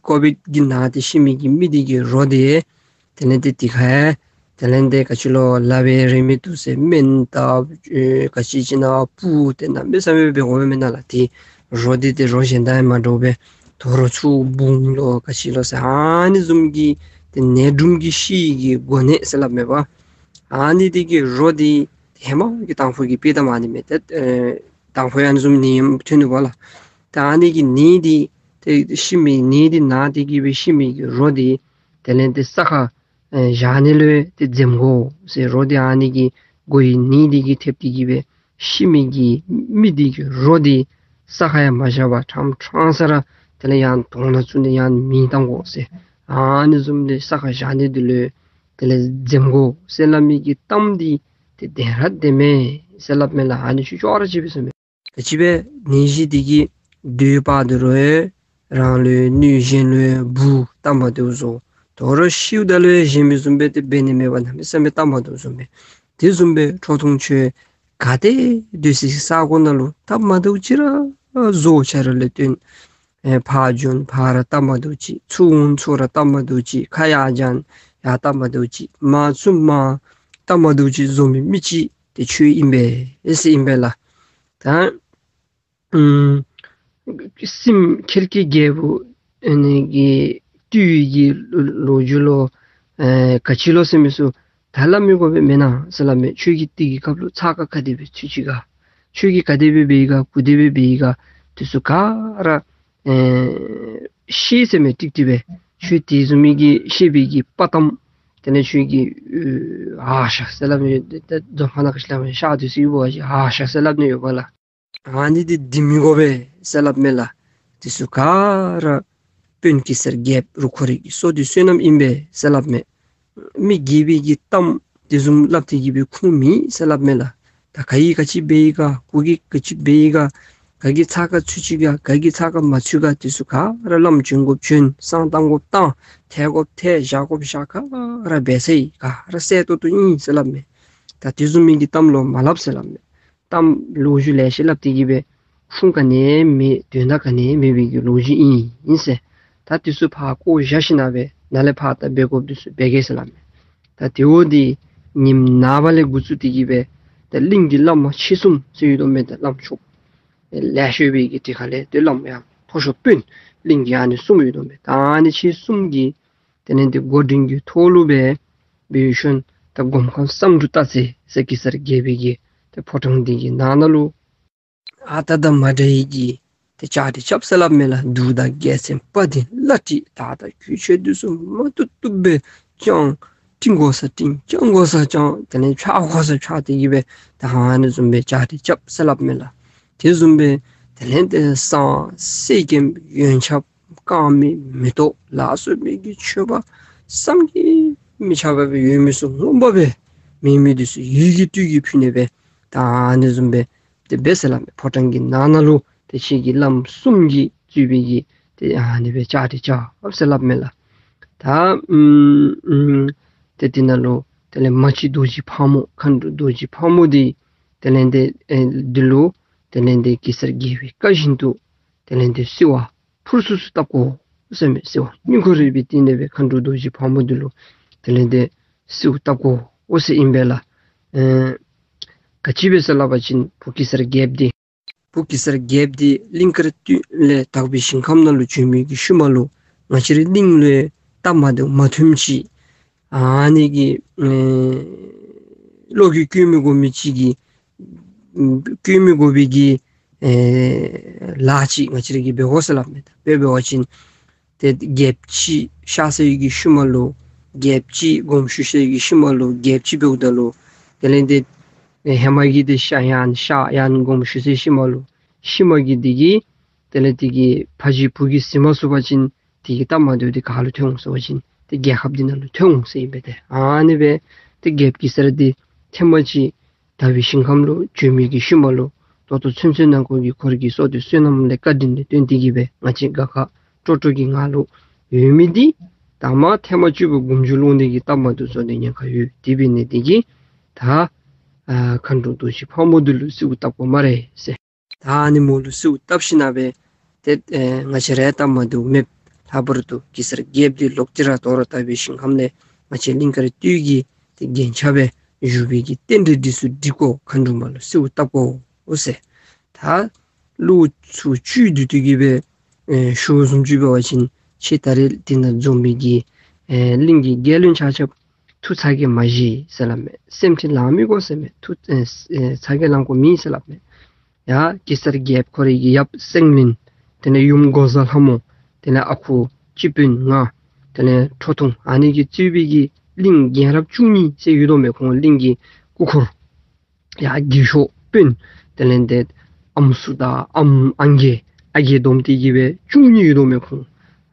ཀོ་བིཌ་གིས་ན་སྟེ་ཤི་མི་གི་མི་འདི་གི་རོ་འདི་དེ་ལས་ཏེ་དེ་ཁར་དེ་ལས་ཏེ་ག་ཅི་ལོ་སླབ་སྦེ་རན་མི་འདུག་ཟེར། སྨན་བཏབ་ཨེ་ག་ཅི་ཅིག་ནང་སྤུ་ཏེ་གནམ་མེད་ས་མེད་འབད་དགོཔ་མེན་ན་ལགས། ཏེ་རོ་འདི་ཏེ་རོ་གཞན་དང་ཡང་མ་འདྲཝ་སྦེ་དོ་རུང་ཚུར་བུང་ལོ་ག་ཅི་ལོ་ཟེར་ཨ་ནི་བཟུམ་གྱི་ཏེ་ནད་འབྲུམ་གྱིས་ཤི་ནི་གི་འགོ་ནད་ཟེར་སླབ་མས་པ། ཨ་ནི་འདི་གི་རོ་འདི་ཧེ་མ་གི་དང་ཕུ་གི་དཔྱེ་གཏམ་ཨ་ནི་མས། ཏེ་ཨེ་དང་ཕུ་ཡང་ཨ་ནི་བཟུམ་ནད་ཐོན་ནུག་པ་ལགས། ད་ཨ་ནི་གི་ནད་འདི་ཏེ་ཤི་མི་ནད་འདི་ན་སྟེ་གི་སྦེ་ཤི་མི་གི་རོ་འདི་དེ་ལས་ཏེ་ས་ཁར་ཨེ་བཞག་ནི་ལུ་ཏེ་འཛེམ་དགོ་ཟེར། རོ་འདི་ཨ་ནི་གི་འགོ་བའི་ནད་འདི་གིས་ཐེབས་ཏེ་གི་སྦེ་ཤི་མི་གི་མི་འདི་གི་རོ་འདི་ས་ཁར་ཡང་མ་བཞག་པར་ཕྲང་ཕྲང་ས་ར་དེ་ལས་ཡང་དོང་ནང་བཙུགས་ནི་ཡང་མེ་བཏང་དགོ་ཟེར། ཨ་ནི་བཟུམ་སྦེ་ས་ཁར་བཞག་ནི་འདི་ལུ་དེ་ལས་འཛེམ་དགོ་ཟེར་སླབ་མི་གི་གཏམ་འདི་ཏེ་བདེན་ར་བདེན་མས་ཟེར་སླབ་མས་ལགས། ཨ་ནི་ཁྱོད་ཅོག་ར་གཅིག་པས་ཟེར་མས། ད་ཅི་སྦེ་ནད་གཞི་འདི་གིས་སྡོད་པ་འདི་རུང་རང་ལུ་ནུས། གཞན་ལུ་བུ་དམ་པ་འདི་བཟོ། དོ་རུང་ཤིཝ་ད་ལུ་གཞན་མི་བཟུམ་སྦེ་ཏེ་འབད་ནི་མེད་པར་གནམ་མེད་ས་མེད་དམ་པ་འདི་བཟོ་མས། དེ་བཟུམ་སྦེ་ཁྲོ་ཐུང་ཁྱོད་ག་ཏེ་སྡོད་སའི་ས་གོ་ནང་ལུ་དམ་པ་འདི་ཅིག་ར་བཟོ། ཆ་ར་ལས་བརྟེན་ཨེ་ཕར་བྱོན་ཕར་ར་དམ་པ་འདི་ཅིག། ཚུར་འོང་ཚུར་ར་དམ་པ་འདི་ཅིག། ཁ་ཡར་བརྐྱང་ཡར་དམ་པ་འདི་ཅིག། མར་བཙུམ་མར་དམ་པ་འདི་ཅིག་བཟོ་མི་མི་ཅིག་ཏེ་ཁྱོད་ཨིན་པས་ཟེར་ཨིན་པས་ལགས། ད་ཨམ་སྲིངམོ་ཁལ་གྱི་རྒྱལ་པོ་ཨ་ནི་གི་བཏུལ་བའི་གི་ལོ་རྒྱུས་ལུ་ཨེ་ག་ཅི་ལོ་ཟེར་མི་ཚུ་ད་སླབ་མི་དགོ་པས་མེན་ན་ཟེར་སླབ་མས། ཁྱོད་ཀྱིས་དེ་གི་སྐབས་ལུ་ཚ་ཁ་ག་དེ་སྦེ་ཚུད་ཅི་ག། ཁྱོད་ཀྱིས་ག་དེ་སྦེ་འབད་ཡི་ག། ག་དེ་སྦེ་འབད་ཡི་ག། དེ་ཚུ་ག་ར་ཨེ་ཤེས་ཟེར་མས་ཀྲིག་ཀྲི་སྦེ། ཁྱོད་དེ་བཟུམ་མའི་གི་ཤེས་པའི་གི་དཔའ་གཏམ་དེ་ལས་ཁྱོད་ཀྱིས་ཨ་ཧ་ཤ་ཟེར་སླབ་མས། ད་རྫོང་ཁ་ནང་ག་ཅི་སླབ་མས། ཤ་དེ་ཚུ་ཡོད་པ་ཅིན་ཨ་ཧ་ཤ་ཟེར་སླབ་ནི་ཡོད་པ་ལགས། ཨ་ནི་འདི་འདི་མི་དགོ་པས་ཟེར་སླབ་མས་ལགས། དེ་ཚུ་ག་ར་དཔོན་གེ་སར་རྒྱལཔོ་རུ་ཁོ་རའི་གི་སྲོག་འདི་བསོད་ནམས་ཨིན་པས་ཟེར་སླབ་མས། མི་རྒས་པའི་གི་གཏམ་དེ་བཟུམ་སླབ་སྟེ་གི་སྦེ་ཁུངས་མེད་ཟེར་སླབ་མས་ལགས། ད་ག་གིས་ག་ཅི་འབད་ཡི་ག། གུ་གིས་ག་ཅི་འབད་ཡི་ག། ག་གི་ཚ་ཁ་ཚུད་ཅི་ག། ག་གི་ཚ་ཁ་མ་ཚུད་ག། དེ་ཚུ་ག་ར་བླམ་བྱོན་དགོཔ་བྱོན། བསང་གཏང་དགོཔ་བཏང་། ཐལ་དགོཔ་ཐལ། བཞག་དགོཔ་བཞག། ག་ར་འབད་ཚར་ཡི། ག་ར་གསལ་ཏོག་ཏོ་ཨིན་ཟེར་སླབ་མས། ད་དེ་བཟུམ་མའི་གི་གཏམ་ལོག་མ་སླབ་ཟེར་སླབ་མས། གཏམ་ལོ་རྒྱུས་ལེ་ཤ་སླབ་སྟེ་གི་སྦེ་ཁུངས་ག་ནི་ཡང་མེད། དོན་དག་ག་ནི་ཡང་མེད་པའི་གི་ལོ་རྒྱུས་ཨིན་ཨིན་ཟེར། ད་དེ་ཚུ་ཕར་བཀོ་བཞག་ཞིནམ་སྦེ་ནཱ་ལས་ཕར་ད་འབད་དགོཔ་དེ་ཚུ་འབད་གེ་ཟེར་སླབ་མས། ད་དེ་འབདཝ་ད་ཉིནམ་ནངས་པ་ལས་འགོ་བཙུགས་ཏེ་གི་སྦེ་ད་གླིང་གི་བླམ་ཆེ་གསུམ་ཟེར་ཡོད་དོ་མས། ད་བླམ་ཆོསཔ་ལེ་ཤ་ཡོད་པའི་གི་དེ་ཁ་ལས་ཏེ་བླམ་ཡང་མཐོ་ཤོས་དཔོན་ གླིང་གི་ཨ་ནི་གསུམ་ཡོད་དོ་མས། ད་ཨ་ནི་ཁྱེད་གསུམ་གྱི་དེ་ལས་དེ་འགོ་འདྲེན་གྱི་ཐོག་ལུ་སྦེ་འབད་ཞིནམ་ད་སྒོམ་ཁང་བསམ་འགྲུབ་སྟག་རྩེ་ཟེར་གེ་སར་རྒྱལ་པོའི་གི་ཏེ་ཕོ་བྲང་འདི་གི་ནང་ན་ལུ་ཨ་རྟག་དང་མ་འདྲ་བའི་གི་ཏེ་བཅའ་སྒྲིག་རྐྱབ་ཟེར་སླབ་མས་ལགས། གདུགས་དང་རྒྱལ་མཚན་དཔའ་གདིང་བླ་བྲེ་དར་དང་གོས་ཆེན་འདི་ཚུ་མ་བཏུབ་བཏུབ་སྦེ་བཅང་། སྤྲིང་དགོ་ས་སྤྲིང་། བཅང་དགོ་ས་བཅང་། དེ་ལས་འཕྱར་དགོ་ས་འཕྱར་ཏེ་གི་སྦེ་ད་ཨ་ནི་བཟུམ་སྦེ་བཅའ་སྒྲིག་རྐྱབ་ཟེར་སླབ་མས་ལགས། དེ་བཟུམ་སྦེ་དེ་ལས་དེ་བསང་གསེར་སྐྱེམས་ཡོན་ཆབ་དཀར་མེ་མེ་ཏོག་ལ་སོགས་པའི་གི་མཆོད་པ་བསམ་གྱིས་མི་ཁྱབ་པ་སྦེ་ཡོད་མི་ཚུ་ངོམ་པ་སྦེ་མེད་མི་འདི་ཚུ་ཡིད་ཀྱི་སྤྲུལ་གྱིས་ཕུལ་ནི་སྦེ་ད་ཨ་ནི་བཟུམ་སྦེ་དེ་སྦེ་ཟེར་སླབ་མས། ཕོ་བྲང་གི་ནང་ན་ལུ་ཏེ་ཁྱེད་ཀྱི་བླམ་གསུམ་གྱིས་གཙོས་པའི་གི་ཏེ་ཨ་ནི་སྦེ་བཅའ་སྒྲིག་རྐྱབ་ཟེར་སླབ་མས་ལགས། ད་ཨམ་ཨམ་ཏེ་དེ་ནང་ལུ་དེ་ལས་མ་གཅིག་རྡོ་རྗེ་ཕག་མོ་མཁའ་འགྲོ་རྡོ་རྗེ་ཕག་མོ་འདི་དེ་ལས་དེ་ཨེ་འདི་ལུ་དེ་ལས་དེ་གེ་སར་རྒྱལ་པོའི་བཀའ་བཞིན་དུ་དེ་ལས་དེ་གསོལ་བ་ཕུར་ཚུགས་སུ་བཏབ་དགོ་ཟེར་མས། གསོལ་བ་སྙིང་ཁོང་རུས་པའི་གཏིང་ནས་སྦེ་མཁའ་འགྲོ་རྡོ་རྗེ་ཕག་མོ་འདི་ལུ་དེ་ལས་དེ་གསོལཝ་བཏབ་དགོ་ཟེར་ཨིན་པས་ལགས། ཨེ་ག་ཅི་སྦེ་ཟེར་སླབ་པ་ཅིན་བུ་གེ་སར་རྒྱལཔོ་འདི་བུ་གེ་སར་རྒྱལཔོ་འདི་གླིང་དཀར་སྟོད་ལས་དག་པའི་ཞིང་ཁམས་ནང་ལུ་བྱོན་མི་གི་ཤུལ་མ་ལུ་ང་བཅས་རའི་གླིང་ལུ་སྟབས་མ་བདེཝ་མ་མཐུནམ་ཅིག་ཨ་ནི་གི་ཨེ་བློ་གི་བཀོད་མི་དགོ་མི་ཅིག་གི་བཀོད་མི་དགོ་པའི་གི་ཨེ་ལཱ་ཅིག་ང་བཅས་ར་གིས་འབད་དགོ་ཟེར་སླབ་མས། དཔེ་འབད་བ་ཅིན་ཏེ་རྒྱལཔོ་ཅིག་གཤགས་སའི་གི་ཤུལ་མ་ལུ་རྒྱལཔོ་ཅིག་དགོངསམ་ཞུ་སའི་གི་ཤུལ་མ་ལུ་རྒྱལཔོ་ཅིག་འབདཝ་ད་ལུ་དེ་ལས་དེ་ཨེ་ཧེ་མ་གི་དེ་གཤགས་ཡང་གཤགས་ཡང་དགོངསམ་ཞུ་སའི་ཤུལ་མ་ལུ་ཤུལ་མ་གི་དེ་གིས་དེ་ལས་དེ་གིས་ཕ་གཞིས་བུ་གིས་གཟིགས་མ་ཚུགས་པ་ཅིན་དེ་གི་སྟབས་མ་བདེཝ་དེ་ག་ལུ་ཐོན་འོང་ཟེར་བ་ཅིན་དེ་རྒྱལ་ཁབ་འདི་ནང་ལུ་ཐོན་འོང་ཟེར་ཨིན་པས། ཏེ་ཨ་ནི་སྦེ་ཏེ་རྒྱལཔོ་གེ་སར་འདི་ཐེངས་མ་ཅིག་དག་པའི་ཞིང་ཁམས་ལུ་བྱོན་མི་གི་ཤུལ་མ་ལུ་ད་ལྟོ་ཚུན་ཚོད་ནང་འཁོད་ཀྱི་ཁོ་རའི་གི་བསོད་བདེ་བསོད་ནམས་ལས་བཀའ་དྲིན་ལས་བརྟེན་ཏེ་གི་སྦེ་ང་བཅས་དགའ་དགའ་སྤྲོ་སྤྲོ་གི་ངང་ལུ་ཡོད་མི་འདི་ད་མ་ཐེངས་མ་བཅུ་པ་དགུང་མཇུག་སློང་ནི་གི་སྟབས་མ་བདེཝ་བཟོ་ནི་ཉེན་ཁ་ཡོད། དེ་འབད་ནི་དེ་གིས་ད་ཨ་མཁའ་འགྲོ་རྡོ་རྗེ་ཕག་མོ་འདི་ལུ་གསོལཝ་བཏབ་དགོ་སྨ་རེ་ཟེར། ད་ཨ་ནི་མོ་ལུ་གསོལཝ་བཏབ་ཞིནམ་ལས་ཏེ་ཨེ་ང་བཅས་ར་སྟབས་མ་བདེཝ་མེདཔ་ལྷག་པར་དུ་གེ་སར་རྒྱལཔོ་འདི་ལོག་སྟེ་ར་དོ་རུང་དག་པའི་ཞིང་ཁམས་ལས་ང་བཅས་གླིང་དཀར་སྟོད་ཀྱི་ཏེ་རྒྱན་ཆ་སྦེ་བཞུགས་པའི་གི་རྟེན་འབྲེལ་འདི་ཚུ་འགྲིག་དགོ། མཁའ་འགྲོ་མ་ལུ་གསོལཝ་བཏབ་དགོ་འོ་ཟེར། ད་ལུགས་ཚུ་བཅུད་བསྡུ་སྟེ་གི་སྦེ་ཨེ་ཞུ་བཟུམ་ཅིག་འབད་བ་ཅིན་ཁྱེད་ད་རེས་དེ་ནང་འཛོམས་མི་གི་ཨེ་གླིང་གི་རྒྱལ་བློན་ཆ་ཁྱབ་ཐུགས་ཚ་གྱང་མ་བཞེས་ཟེར་སླབ་མས། སེམས་ཁྲལ་ལང་མི་དགོ་ཟེར་མས། ཐུགས་ཨེ་ཨེ་ཚ་གྱང་ལང་དགོ་མེད་ཟེར་སླབ་མས། ཡ་གེ་སར་རྒྱལཔོ་ཁོ་རའི་གི་ཡབ་སེང་བློན་དེ་ལས་ཡུམ་འགོག་བཟའ་ལྷ་མོ་དེ་ལས་ཨ་ཁུ་སྤྱི་དཔོན་ང་དེ་ལས་ཁྲོ་ཐུང་ཨ་ནི་གིས་གཙོས་པའི་གི་གླིང་རྒན་རབས་བཅུ་གཉིས་ཟེར་ཡོད་དོ་མས། ཁོང་གླིང་གི་སྐུ་འཁོར་ཡ་རྒས་ཤོས་དཔོན་དེ་ལས་དེ་ཨམ་སྲུ་དང་ཨམ་ཨང་རྒས་ཨ་རྒས་བསྡོམས་ཏེ་གི་སྦེ་བཅུ་གཉིས་ཡོད་དོ་མས་ཁོང་།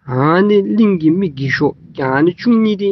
ཨ་ནི་གླིང་གི་མི་རྒས་ཤོས་ཨ་ནི་བཅུ་གཉིས་འདི་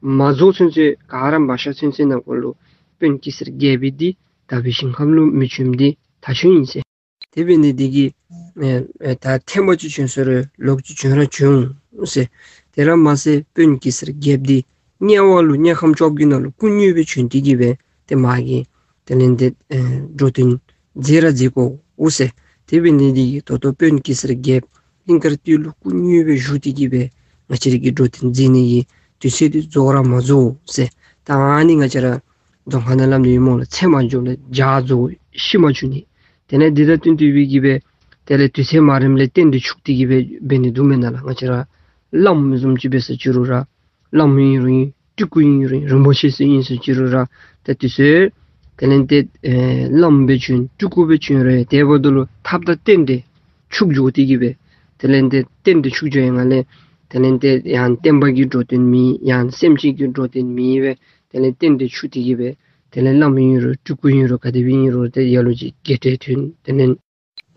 མ་རྫོགས་ཚུན་ཚོད་ག་ར་མ་གཤགས་ཚུན་ཚོད་ནང་འཁོད་ལུ་དཔོན་གེ་སར་རྒྱལཔོ་འདི་དག་པའི་ཞིང་ཁམས་ལུ་མི་བྱོནམ་འདི་ད་བྱོན་ཡི་ཟེར། དེ་འབད་ནི་འདི་གིས་ཨེ་ཨེ་ད་ཐེངས་མ་གཅིག་བྱོན་ས་རུང་ལོག་ཅིག་བྱོན་ར་བྱོན་འོང་ཟེར། དེ་ར་མ་ཚད་དཔོན་གེ་སར་རྒྱལཔོ་འདི་དམྱལ་བ་ལུ་དམྱལ་ཁམས་བཅོ་བརྒྱད་ནང་ལུ་སྐུ་དངོས་སྦེ་བྱོན་ཏེ་གི་སྦེ་ཏེ་མ་གི་དེ་ལས་དེ་ཨེ་འགྲོ་དོན་མཛད་ར་མཛད་དགོ་འོ་ཟེར། དེ་འབད་ནི་འདི་གིས་ད་ལྟོ་དཔོན་གེ་སར་རྒྱལཔོ་གླིང་དཀར་སྟོད་ལུ་སྐུ་དངོས་སྦེ་བཞུགས་ཏེ་གི་སྦེ་ང་བཅས་ར་གི་འགྲོ་དོན་མཛད་ནི་གི་དུས་ཚོད་འདི་རྫོགས་ར་མ་རྫོགས་ཟེར། ད་ཨ་ནི་ང་བཅས་ར་རྫོང་ཁ་ནང་སླབ་ནི་ཡོད་སྨོ་ལགས། ཚེ་མ་འཇོག་ལས་བྱ་རྫོགས་ཤི་མ་བཅུག་ནི། དེ་ལས་འདི་དང་བསྟུན་ཏེ་སྦེ་གི་སྦེ་དེ་ལས་དུས་ཚོད་མ་རནམ་ལས་རྟེན་འབྲེལ་འཆུག་སྟེ་གི་སྦེ་འབད་ནི་འདུག་མེན་ན་ལགས། ང་བཅས་ར་བླམ་བཟུམ་ཅིག་འབད་ས་ཅི་རུང་ར་བླམ་ཨིན་རུང་ཨིན། སྤྲུལ་སྐུ་ཨིན་རུང་ཨིན། རིན་པོ་ཆེ་ཚུ་ཨིན་ས་ཅི་རུང་ར་ད་དུས་ཚོད་དེ་ལས་དེ་ཨེ་བླམ་སྦེ་བྱོན་སྤྲུལ་སྐུ་སྦེ་བྱོན་རུང་དེ་འབདཝ་ད་ལུ་ཐབས་དང་རྟེན་འབྲེལ་འཆུག་འགྱོ་སྟེ་གི་སྦེ་དེ་ལས་དེ་རྟེན་འབྲེལ་འཆུག་འགྱོ་ཡི་ངང་ལས་དེ་ལས་དེ་ཡང་བསྟན་པ་གི་འགྲོ་དོན་མེད་ཡང་སེམས་ཅན་གྱི་འགྲོ་དོན་མེད་སྦེ་དེ་ལས་རྟེན་འབྲེལ་འཆུག་སྟེ་གི་སྦེ་དེ་ལས་བླམ་ཨིན་རུང་སྤྲུལ་སྐུ་ཨིན་རུང་ག་དེ་སྦེ་ཨིན་རུང་ཏེ་ལ་ལུ་ཅིག་དགེ་བྲལ་ཐོན། དེ་ལས་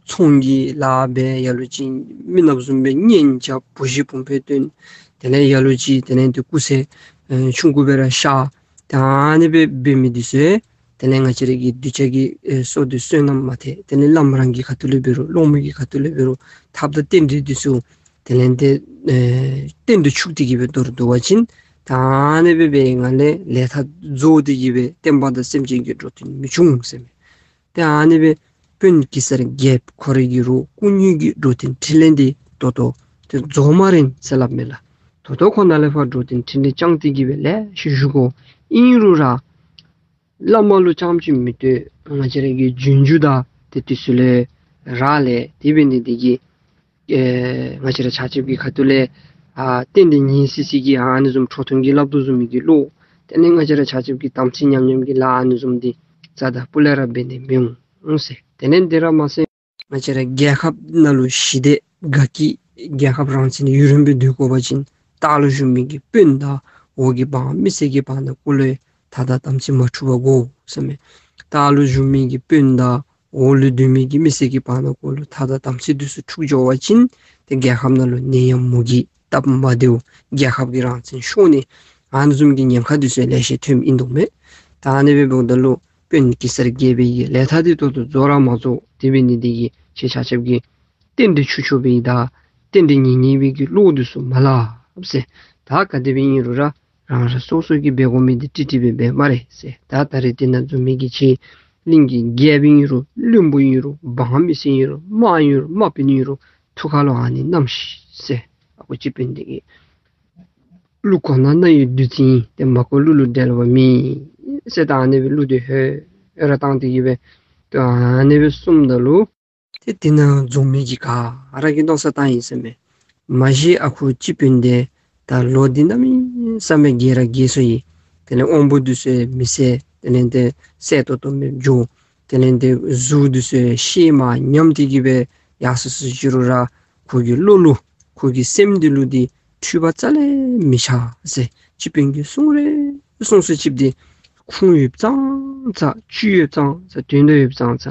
ཚོང་གི་ལཱ་འབད། ལ་ལུ་ཅིག་མི་ནགཔ་བཟུམ་སྦེ་གཉེན་རྐྱབ། བུ་གཞི་བུམོ་སྦེ་བཏོན། དེ་ལས་ལ་ལུ་ཅིག་དེ་ལས་དེ་སྐུ་ཚེ་ཨེ་ཆུང་ཀུ་སྦེ་ར་གཤགས། ད་ཨ་ནི་སྦེ་འབད་མི་འདི་ཚུ་དེ་ལས་ང་བཅས་ར་གི་གདུལ་བྱ་གི་ཨེ་བསོད་བདེ་བསོད་ནམས་མ་ཐེག། དེ་ལས་བླམ་རང་གི་ཁ་ཐུག་ལས་འབད་རུང་སློབ་མ་གི་ཁ་ཐུག་ལས་འབད་རུང་ཐབས་དང་རྟེན་འབྲེལ་འདི་ཚུ་དེ་ལས་དེ་ཨེ་རྟེན་འབྲེལ་འཆུག་སྟེ་གི་སྦེ་འདོར་འདོར་བ་ཅིན་ད་ཨ་ནི་སྦེ་འབད་བའི་ངང་ལས་ལས་མཐའ་རྫོགས་ཏེ་གི་སྦེ་བསྟན་པ་དང་སེམས་ཅན་གྱི་འགྲོ་དོན་མི་འབྱུང་ཟེར་མས། ཏེ་ཨ་ནི་སྦེ་དཔོན་གེ་སར་རྒྱལཔོ་ཁོ་རའི་གི་རོགས་སྐུ་དངོས་ཀྱི་འགྲོ་དོན་འཕྲིན་ལས་འདི་ད་ལྟོ་ཏེ་རྫོགས་མ་རན་ཟེར་སླབ་མས་ལགས། ད་ལྟོ་ཁོ་ནཱ་ལས་ཕར་འགྲོ་དོན་འཕྲིན་ལས་བསྐྱངས་ཏེ་གི་སྦེ་ལེ་ཤ་བཞུགས་དགོ། ཨིན་རུང་ར་བླ་མ་ལུ་རྐྱངམ་ཅིག་མི་ལྟོས། ང་བཅས་ར་གི་རྒྱུན་རྒྱུ་དང་ཏེ་དུས་ཚོད་ལས་རག་ལས། དེ་འབད་ནི་འདི་གིས་ ཨེ་ང་བཅས་ར་ཆ་ཁྱབ་ཀྱི་ཁ་ཐུག་ལས་ཨ་རྟེན་འབྲེལ་ཉེ་སི་སི་གི་ཨ་ནི་བཟུམ་ཁྲོ་ཐུང་གིས་སླབ་དོ་བཟུམ་མའི་གི་བློ། དེ་ལས་ང་བཅས་ར་ཆ་ཁྱབ་ཀྱི་དམ་ཚིག་ཉམས་ཉམས་ཀྱི་ལཱ་ཨ་ནི་བཟུམ་འདི་རྩ་དང་སྤུ་ལས་ར་འབད་ནི་མི་འོང་ཟེར། དེ་ལས་དེ་ར་མ་ཚད་ང་བཅས་ར་རྒྱལ་ཁབ་ནང་ལུ་ཞི་བདེ་དགའ་སྐྱིད་རྒྱལ་ཁབ་རང་བཙན་ཡུན་རིངམོ་སྦེ་སྡོད་དགོ་པ་ཅིན་ལྟག་ལུ་བཞུགས་མི་གི་དཔོན་དང་འོག་གི་འབངས་མི་སེར་གྱི་བར་ན་གུ་ལུ་ཐ་དང་དམ་ཚིག་མ་འཁྲུགས་པར་དགོ་ཟེར་མས། ལྟག་ལུ་བཞུགས་མི་གི་དཔོན་དང་འོག་ལུ་སྡོད་མི་གི་མི་སེར་གྱི་བར་ན་གུ་ལུ་ཐ་དང་དམ་ཚིག་འདི་ཚུ་འཁྲུགས་འགྱོ་བ་ཅིན་ཏེ་རྒྱལ་ཁབ་ནང་ལུ་ནད་ཡམས་མུ་གེ་སྟབས་མ་བདེཝ་རྒྱལ་ཁབ་ཀྱི་རང་བཙན་ཤོར་ནི་ཨ་ནི་བཟུམ་གྱི་ཉེན་ཁ་འདི་ཚུ་ལེ་ཤ་ཐོནམ་ཨིན་དོ་མས། ད་ཨ་ནི་སྦེ་འབདཝ་ད་ལུ་དཔོན་གེ་སར་རྒྱལ་པོའི་གི་ལས་ཐག་འདི་ཏོག་ཏོ་རྫོགས་ར་མ་རྫོགས། དེ་འབད་ནི་འདི་གིས་ཁྱེད་ཆ་ཁྱབ་ཀྱིས་རྟེན་འབྲེལ་འཆུ་འཆུ་སྦེ་དང་རྟེན་འབྲེལ་ཉེ་ཉེ་སྦེ་གི་བློ་འདི་ཚུ་མ་སླབ་ཟེར། ད་ག་དེ་སྦེ་ཨིན་རུང་ར་རང་རང་སོ་སོ་གིས་འབད་དགོ་མི་འདི་ཏིག་ཏིག་སྦེ་འབད་སྨ་རེ་ཟེར། ད་ད་རེས་འདི་ནང་འཛོམས་མི་གི་ཁྱེད་གླིང་གི་རྒྱལཔོ་ཨིན་རུང་བློན་པོ་ཨིན་རུང་འབངས་མི་སེར་ཨིན་རུང་དམག་ཨིན་རུང་དམག་དཔོན་ཨིན་རུང་ཐུགས་ཁ་ལུ་ཨ་ནི་བསྣམས་ཤིག་ཟེར། ཨ་ཁུ་སྤྱི་དཔོན་འདི་གིས་གླུ་གོ་ན་རྣ་ཡི་བདུད་རྩི་ཨིན། དེ་མ་གོ་གླུ་ལུ་འགྲེལ་བ་མེད་ཟེར། ད་ཨ་ནི་སྦེ་གླུ་འདི་ཧོ་ཧོ་ར་བཏང་སྟེ་གི་སྦེ་ད་ཨ་ནི་སྦེ་གསུངམ་ད་ལུ་ཏེ་དེ་ནང་འཛོམས་མི་གི་ག་ར་གིས་མནོ་བསམ་བཏང་ཡི་ཟེར་མས། མ་གཞི་ཨ་ཁུ་སྤྱི་དཔོན་འདི་ད་ལོ་འདི་གནམ་མེད་ས་མེད་རྒས་ར་རྒས་སོ་ཡི། དེ་ལས་དབང་པོ་འདི་ཚུ་མི་གསལ། དེ་ལས་ཏེ་གསལ་ཏོག་ཏོ་མེདཔ་འགྱོ། དེ་ལས་ཏེ་གཟུགས་འདི་ཚུ་ཤེད་མར་ཉམས་ཏེ་གི་སྦེ་ཡར་སོ་སོ་ཅི་རུང་ར་ཁོ་གི་བློ་ལུ་ཁོ་གི་སེམས་འདི་ལུ་འདི་འཁྲུལ་པ་རྩ་ལས་མི་ཆགས་ཟེར། སྤྱི་དཔོན་གྱིས་གསུང་རེ་གསུང་སུ་ཅིག་འདི་ཁུངས་ཡོདཔ་ཙང་ཙ་བཅུད་ཡོདཔ་ཙང་ཙ་དོན་དག་ཡོདཔ་ཙང་ཙ་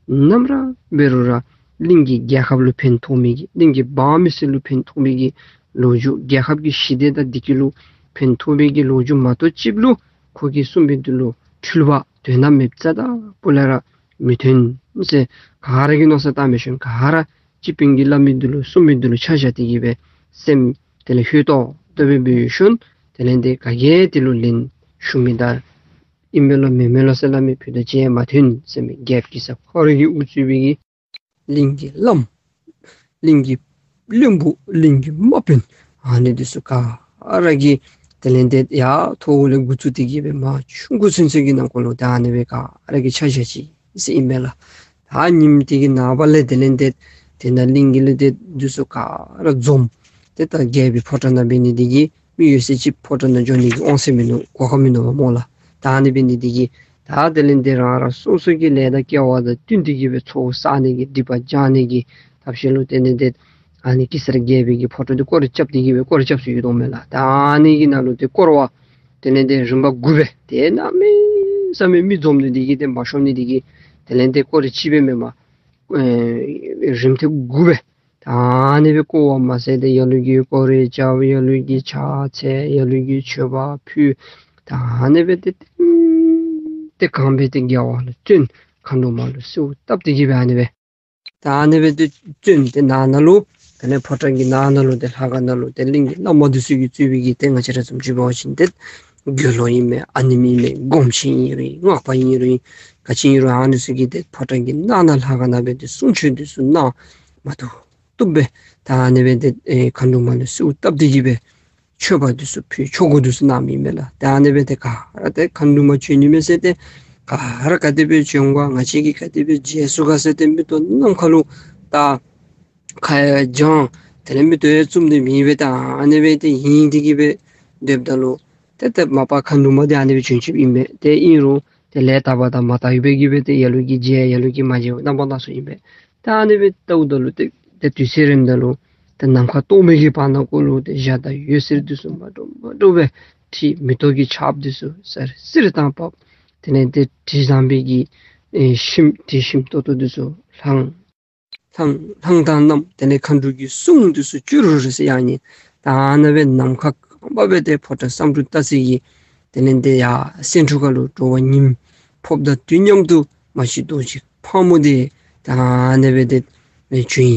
ནམ་ར་འབད་རུང་ར་གླིང་གི་རྒྱལ་ཁབ་ལུ་ཕན་ཐོགས་མི་གི་གླིང་གི་འབངས་མི་སེར་ལུ་ཕན་ཐོགས་མི་གི་ལོ་རྒྱུས་རྒྱལ་ཁབ་ཀྱི་ཞི་བདེ་དང་བདེ་སྐྱིད་ལུ་ཕན་ཐོགས་མི་གི་ལོ་རྒྱུས་མ་གཏོགས་ཅིག་ལུ་ཁོ་གིས་གསུངས་མི་འདི་ལུ་འཁྲུལ་པ་དོན་དག་མེདཔ་རྩ་དང་སྤུ་ལས་ར་མི་ཐོན་ཟེར། ག་ར་གིས་མནོ་བསམ་བཏང་མི་ཤོང་། ག་ར་སྤྱི་དཔོན་གྱིས་སླབ་མི་འདི་ལུ་གསུངས་མི་འདི་ལུ་ཆ་བཞག་སྟེ་གི་སྦེ་སེམས་དེ་ལས་ལྷོད་ཏོག་ཏོ་སྦེ་འབད་ཤོང་། དེ་ལས་ཏེ་ག་གིས་དེ་ལུ་ལན་ཞུ་མི་དང་ཨིན་མས་ལོ་མེན་མས་ལོ་ཟེར་སླབ་མི་ཕུད་རྡོག་གཅིག་མ་ཐོན་ཟེར་མས། རྒྱལཔོ་གེ་སར་ཁོ་ར་གིས་དབུ་གཙོས་པའི་གི་གླིང་གི་བླམ་གླིང་གི་བློན་པོ་གླིང་གི་དམག་དཔོན་ཨ་ནི་འདི་ཚུ་ག་ར་གིས་དེ་ལས་ཏེ་ཡར་མཐོ་བོ་ལས་འགོ་བཙུགས་ཏེ་གི་སྦེ་མར་ཆུང་ཀུ་ཚུན་ཚོད་ཀྱི་ནང་འཁོད་ལུ་ད་ཨ་ནི་སྦེ་ག་ར་གིས་ཆ་བཞག་ཅི་ཟེར་ཨིན་མས་ལགས། ད་ཉིནམ་དེ་གི་ནངས་པ་ལས་དེ་ལས་ཏེ་དེ་ནང་གླིང་གི་ལུ་ཏེ་འདི་ཚུ་ག་ར་འཛོམས། ཏེ་ད་རྒྱལ་པོའི་ཕོ་བྲང་ནང་འབད་ནི་དེ་གིས་མི་ཡོད་ཚད་ཅིག་ཕོ་བྲང་ནང་འགྱོ་ནི་གི་དབང་ཚད་མིན་ནུག། གོ་སྐབས་མིན་ནུག་པ་སྨོ་ལགས། ད་ཨ་ནི་འབད་ནི་དེ་གིས་ད་དེ་ལས་ཏེ་རང་རང་སོ་སོ་གི་ལས་དང་སྐལ་བ་དང་བསྟུན་ཏེ་གི་སྦེ་ཚོགས་བསག་ནི་གི་སྒྲིབ་པ་སྦྱང་ནི་གི་ཐབས་ཤེས་ལུ་དེ་ལས་ཏེ་ཨ་ནི་གེ་སར་རྒྱལ་པོའི་གི་ཕོ་བྲང་འདི་སྐོར་ར་རྐྱབ་སྟེ་གི་སྦེ་སྐོར་ར་རྐྱབ་སྲོལ་ཡོད་དོ་མས་ལགས། ད་ཨ་ནི་གི་ནང་ལུ་ཏེ་སྐོར་བ་དེ་ལས་ཏེ་རིམ་པ་དགུ་སྦེ་ཏེ་གནམ་མེད་ས་མེད་མི་འཛོམས་ནི་དེ་གིས་ཏེ་མ་ཤོང་ནི་དེ་གིས་དེ་ལས་ཏེ་སྐོར་ར་གཅིག་སྦེ་མེན་པར་ཨེ་རིམ་ཐེངས་དགུ་སྦེ་ད་ཨ་ནི་སྦེ་བསྐོར་བ་མ་ཚད་ཏེ་ལ་ལུ་གིས་སྐོར་ར་རྐྱབ། ལ་ལུ་གིས་ཕྱག་འཚལ། ལ་ལུ་གིས་མཆོད་པ་ཕུལ། ད་ཨ་ནི་སྦེ་ཏེ་ཏེ་གང་སྦེ་ཏེ་རྒྱལ་བ་ལུ་བརྩོན། མཁའ་འགྲོ་མ་ལུ་གསོལཝ་བཏབ་སྟེ་གི་སྦེ་ཨ་ནི་སྦེ་ད་ཨ་ནི་སྦེ་ཏེ་བརྩོན། ཏེ་ནང་ན་ལུ་དེ་ལས་ཕོ་བྲང་གི་ནང་ན་ལུ་ཏེ་ལྷ་ཁང་ནང་ལུ་ཏེ་གླིང་གི་བླ་མ་འདི་ཚུ་གིས་གཙོས་པའི་གི་ཏེ་ང་བཅས་ར་བཟུམ་ཅིག་འབད་བ་ཅིན་ཏེ་དགེ་སློང་ཨིན་མས། ཨ་ནེམོ་ཨིན་མས། སྒོམ་ཆེན་ཨིན་རུང་སྔགས་པ་ཨིན་རུང་ག་ཅི་ཨིན་རུང་ཨ་ནི་ཚུ་གིས་ཏེ་ཕོ་བྲང་གི་ནང་ན་ལྷ་ཁང་ནང་སྦེ་ཏེ་གསུང་ཆོག་འདི་ཚུ་གནང་མ་བཏུབ་བཏུབ་སྦེ་ད་ཨ་ནི་སྦེ་ཏེ་ཨེ་མཁའ་འགྲོ་མ་ལུ་གསོལཝ་བཏབ་སྟེ་གི་སྦེ་མཆོད་པ་འདི་ཚུ་ཕུལ། ཆོ་ག་འདི་ཚུ་གནངམ་ཨིན་མས་ལགས། ཏེ་ཨ་ནི་སྦེ་ཏེ་ག་ར་ཏེ་མཁའ་འགྲོ་མ་བྱོན་ནི་མས་ཟེར་ཏེ་ག་ར་ག་དེ་སྦེ་བྱོན་ག་ང་བཅས་ཀྱིས་ག་དེ་སྦེ་མཇལ་ཚུགས་ག་ཟེར་ཏེ་མིག་ཏོ་ནམ་མཁའ་ལུ་ད་ཁ་ཡང་བརྐྱང་དེ་ལས་མིག་ཏོ་ཡང་བཙུམས་ཏེ་མེད་པར་ད་ཨ་ནི་སྦེ་ཏེ་ཡེངས་ཏེ་གི་སྦེ་སྡོདཔ་ད་ལུ་ཏེ་ཏེ་མ་པ་མཁའ་འགྲོ་མ་འདི་ཨ་ནི་སྦེ་བྱོན་བྱོནམ་ཨིན་པས། ཏེ་ཨིན་རུང་ཏེ་ལས་དག་པ་དང་མ་དག་པའི་གི་སྦེ་ཏེ་ལ་ལུ་གིས་མཇལ་ལ་ལུ་གིས་མ་མཇལ་རྣམ་པ་སྣ་ཚོགས་ཨིན་པས། ད་ཨ་ནི་སྦེ་ལྟཝ་ད་ལུ་ཏེ་ཏེ་དུས་ཚོད་རནམ་ད་ལུ་ཏེ་ནམ་མཁའ་སྟོང་པའི་གི་བར་ན་གུ་ལུ་ཏེ་འཇའ་དང་འོད་ཟེར་འདི་ཚུ་མ་འདྲཝ་མ་འདྲཝ་སྦེ་དྲི་མེ་ཏོག་གི་ཆརཔ་འདི་ཚུ་སིར་སིར་བཏང་བབས། དེ་ལས་ཏེ་དྲི་བཟང་པོའི་གི་ཨེ་ཞིམ་དྲི་ཞིམ་ཏོག་ཏོ་འདི་ཚུ་ལྷང་ལྷང་ལྷང་དང་བསྣམས། དེ་ལས་མཁའ་འགྲོ་གི་གསུང་འདི་ཚུ་ཅོ་རུ་རུ་ཟེར་ཡང་ཉན། ད་ཨ་ནི་སྦེ་ནམ་མཁའ་གང་བ་སྦེ་ཏེ་ཕོ་བྲང་བསམ་འགྲུབ་ལྟ་ས་གི་དེ་ལས་ཏེ་ཡར་སེང་ཕྲུག་ཁ་ལུ་དྲོ་པ་ཉིམ་ཕོགཔ་དང་དུས་མཉམ་དུ་མ་གཅིག་རྡོ་རྗེ་ཕག་མོ་འདི་ད་ཨ་ནི་སྦེ་ཏེ་བྱོན་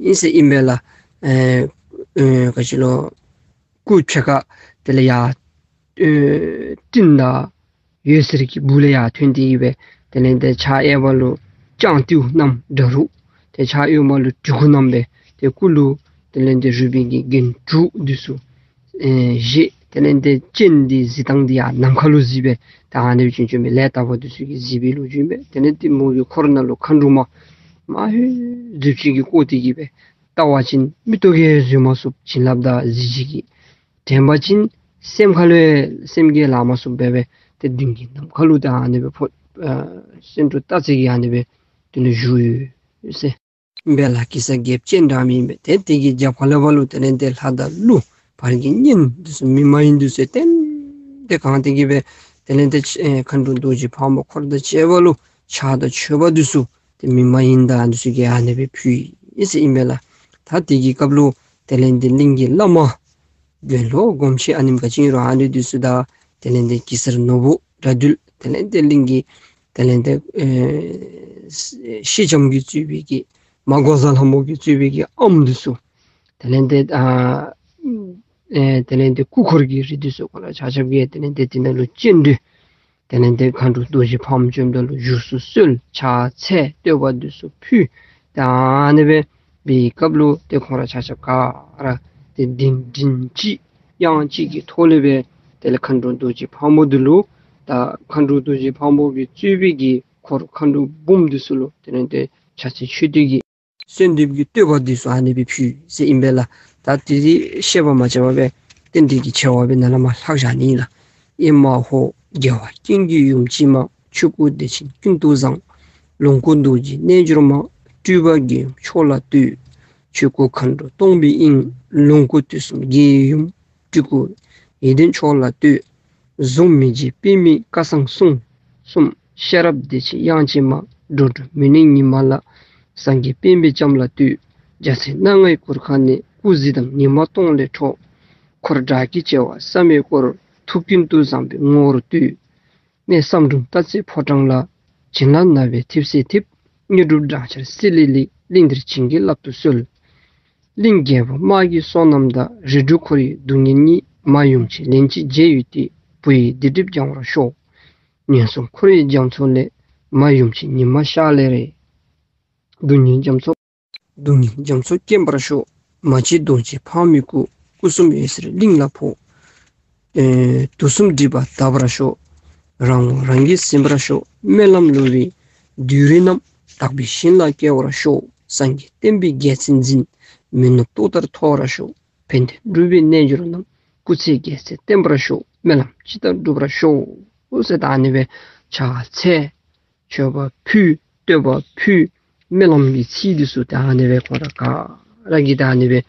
ཡི་ཟེར་ཨིན་པས་ལགས། ཨེ་ཨེ་ག་ཅི་ལོ། སྐུ་ཕྱེད་ཀ་དེ་ལས་ཡར་ཨེ་སྤྲིན་དང་འོད་ཟེར་གྱི་སྦུག་ལས་ཡར་ཐོན་ཏེ་གི་སྦེ་དེ་ལས་ཏེ་ཕྱག་གཡས་པ་ལུ་རྐྱང་ཏེའུ་བསྣམས་འདྲ་རུ། ཏེ་ཕྱག་གཡོན་མ་ལུ་གྲི་གུ་བསྣམས་སྦེ་ཏེ་སྐུ་ལུ་དེ་ལས་ཏེ་རུས་པའི་གི་རྒྱན་དྲུག་འདི་ཚུ་ཨེ་བཞེས། དེ་ལས་ཏེ་སྤྱན་འདི་གཟིགས་སྟངས་འདི་ཡང་ནམ་མཁའ་ལུ་གཟིགས་སྦེ་ད་ཨ་ནི་སྦེ་བྱོན་བྱོནམ་མས། ལས་དག་པ་འདི་ཚུ་གིས་གཟིགས་པའི་ལོ་རྒྱུས་ཨིན་པས། དེ་ལས་ཏེ་མོ་གི་འཁོར་ནང་ལུ་མཁའ་འགྲོ་མ་མ་ཧེ་མཛུབ་ཅིག་གིས་བསྐོར་ཏེ་གི་སྦེ་ བལྟ་བ་ཅིན་མིག་ཏོ་གིས་བཟོད་མ་ཚུགསཔ་བྱིན་རླབས་དང་གཟི་བརྗིད་ཀྱིས། དྲན་པ་ཅིན་སེམས་ཁ་ལུ་སེམས་ཀྱིས་ལང་མ་ཚུགསཔ་སྦེ་སྦེ་ཏེ་མདུན་གྱི་ནམ་མཁའ་ལུ་ད་ཨ་ནི་སྦེ་ཕོག་ཨ་སེང་འབྲུག་སྟག་རྩེ་གི་ཨ་ནི་སྦེ་དེ་ལུ་བཞུགས་ཡོད་ཟེར་ཨིན་པས་ལགས། གེ་སར་རྒྱལཔོ་སྤྱན་དྲངས་མི་ཨིན་པས། ཏེ་དེ་གི་རྒྱབ་ཁ་ལས་ཕར་ལུ་དེ་ལས་ཏེ་ལྷ་དང་ཀླུ་བར་གྱི་གཉེན་འདི་ཚུ་མི་མ་ཡིན་འདི་ཚུ་བསྟེན་ཏེ་གང་སྟེ་གི་སྦེ་དེ་ལས་ཏེ་ཨེ་མཁའ་འགྲོ་རྡོ་རྗེ་ཕག་མོ་འཁོར་དང་བཅས་པ་ལུ་ཕྱག་དང་མཆོད་པ་འདི་ཚུ་ཏེ་མི་མ་ཡིན་དང་འདི་ཚུ་གིས་ཨ་ནི་སྦེ་ཕུལ་ཡི་ཟེར་ཨིན་པས་ལགས། ད་དེ་གི་སྐབས་ལུ་དེ་ལས་ཏེ་གླིང་གི་བླ་མ་དགེ་སློང་སྒོམ་ཆེན་ཨ་ནེམ་ག་ཅི་ཨིན་རུང་ཨ་ནི་འདི་ཚུ་དང་དེ་ལས་ཏེ་གེ་སར་ནོར་བུ་དགྲ་འདུལ་དེ་ལས་ཏེ་གླིང་གི་དེ་ལས་ཏེ་ཨེ་སེང་ལྕམ་གྱིས་གཙོས་པའི་གི་མ་འགོག་བཟའ་ལྷ་མོ་གིས་གཙོས་པའི་གི་ཨམ་འདི་ཚུ་དེ་ལས་ཏེ་ཨ་ཨེ་དེ་ལས་ཏེ་སྐུ་འཁོར་གྱི་རིགས་འདི་ཚུ་ཁོང་ར་ཆ་ཁྱབ་ཀྱིས་དེ་ལས་ཏེ་དེ་ནང་ལུ་སྤྱན་འདྲེན། དེ་ལས་ཏེ་མཁའ་འགྲོ་རྡོ་རྗེ་ཕག་མོ་བཅོམ་ལྡན་ལུ་བཞུགས་སུ་གསོལ། ཕྱག་འཚལ། བསྟོད་པ་འདི་ཚུ་ཕུལ། ད་ཨ་ནི་སྦེ་འབད་བའི་སྐབས་ལུ་ཏེ་ཁོང་ར་ཆ་ཁྱབ་ག་ར་ཏེ་གདིང་གདིང་གཅིག་དབྱངས་གཅིག་གི་ཐོག་ལས་སྦེ་དེ་ལས་མཁའ་འགྲོ་རྡོ་རྗེ་ཕག་མོ་འདི་ལུ་ད་མཁའ་འགྲོ་རྡོ་རྗེ་ཕག་མོ་གིས་གཙོས་པའི་གི་འཁོར་མཁའ་འགྲོ་འབུམ་འདི་ཚུ་ལུ་དེ་ལས་ཏེ་ཕྱག་འཚལ་མཆོད་བསྟོད་ཀྱི་གསོལ་འདེབས་ཀྱི་བསྟོད་པ་འདི་ཚུ་ཨ་ནི་སྦེ་ཕུལ་ཟེར་ཨིན་པས་ལགས། ད་དེ་བཤད་པ་མ་བྱས་པར་སྦེ་རྟེན་འབྲེལ་གྱི་ཆེ་བ་སྦེ་ནཱ་ལས་མར་ལྷག་བཞག་ནི་ཨིན་ལགས། ཨེ་མ་ཧོ། རྒྱལ་བ་ཀུན་གྱི་ཡུམ་གཅིག་མ། ཆོས་སྐུ་བདེ་ཆེན་ཀུན་ཏུ་བཟང་། ལོངས་སྐུ་རྡོ་རྗེ་རྣལ་འབྱོར་མ། སྤྲུལ་པ་རྒྱལ་ཡུམ་མཆོག་ལ་བསྟོད། ཆོས་སྐུ་མཁའ་འགྲོ་སྟོང་པའི་དབྱིངས། ལོངས་སྐུ་དུས་གསུམ་རྒྱལ་བའི་ཡུམ། སྤྲུལ་སྐུ་ཡོན་ཏན་མཆོག་ལ་བསྟོད། གཟུངས་མི་འཇིགས་པདྨའི་སྐལ་བཟང་གསུམ། གསུམ། ཤེས་རབ་བདེ་ཆེན་དབྱངས་ཅན་མ། འགྲོ་དྲུག་མི་མནོ་ཉི་མ་ལ། སངས་རྒྱས་པདྨའི་ལྕམ་ལ་བསྟོད། རྒྱལ་སྲས་སྣ་ལྔའི་གུར་ཁང་ནས། སྐུ་གཟི་དང་ཉི་མ་སྟོང་ལས་འཕྲོ། འཁོར་དགྲ་བགེགས་བྱེ་བ་བསམ་ཡས་བསྐོར། ཐུགས་ཀུན་ཏུ་བཟང་པོའི་ངོ་བོར་བསྟོད། གནས་བསམ་འགྲུབ་སྟག་རྩེ་ཕོ་བྲང་ལ། བྱིན་རླབས་ནགས་པའི་ཐིབས་སེ་ཐིབས། དངོས་གྲུབ་སྦྲང་ཆར་བསིལ་ལི་ལི། གླིང་འདིར་བྱིན་གྱིས་བརླབ་ཏུ་གསོལ། གླིང་རྒྱལ་པོ་དམག་གི་བསོད་ནམས་དང་། རིགས་དྲུག་འཁོར་བའི་སྡུག་བསྔལ་ཉིད། མ་ཡུམ་ཆེན་ལན་གཅིག་མཇལ་ཡོད་དེ། བུ་ཡི་སྡིག་སྒྲིབ་སྦྱང་བར་ཤོག། ངན་སོང་འཁོར་བའི་རྒྱ་མཚོ་ལས། མ་ཡུམ་ཆེན་ཉི་མ་ཤར་ལེ་རེ། སྡུག་བསྔལ་རྒྱ་མཚོ། སྡུག་བསྔལ་རྒྱ་མཚོ་སྐེམ་པར་ཤོག། མ་གཅིག་རྡོ་རྗེ་ཕག་མོའི་སྐུ། སྐུ་གསུམ་འོད་ཟེར་གླིང་ལ་ཕོག། ཨེ་དུག་གསུམ་སྒྲིབ་པ་དག་པར་ཤོག། རང་ངོ་རང་གིས་ཟིན་པར་ཤོག། སྨོན་ལམ་ལོ་བའི་བདུད་རིགས་རྣམས། དག་པའི་ཞིང་ལ་སྐྱེ་བར་ཤོག། སངས་རྒྱས་བསྟན་པའི་རྒྱལ་མཚན་འཛིན། མི་ནུབ་ཏོག་ལྟར་མཐོ་བར་ཤོག། ཕན་བདེ་འབྲུག་པའི་རྣལ་འབྱོར་རྣམས། སྐུ་ཚེ་རྒྱལ་སྲས་བརྟན་པར་ཤོག། སྨོན་ལམ་ཇི་ལྟར་འགྲུབ་པར་ཤོག། ཟེར་ད་ཨ་ནི་སྦེ་ཕྱག་འཚལ། མཆོད་པ་ཕུལ། བསྟོད་པ་ཕུལ། སྨོན་ལམ་གྱི་ཚིག་འདི་ཚུ་ད་ཨ་ནི་སྦེ་ཁོང་ར་ག་ར་གིས་ད་ཨ་ནི་སྦེ་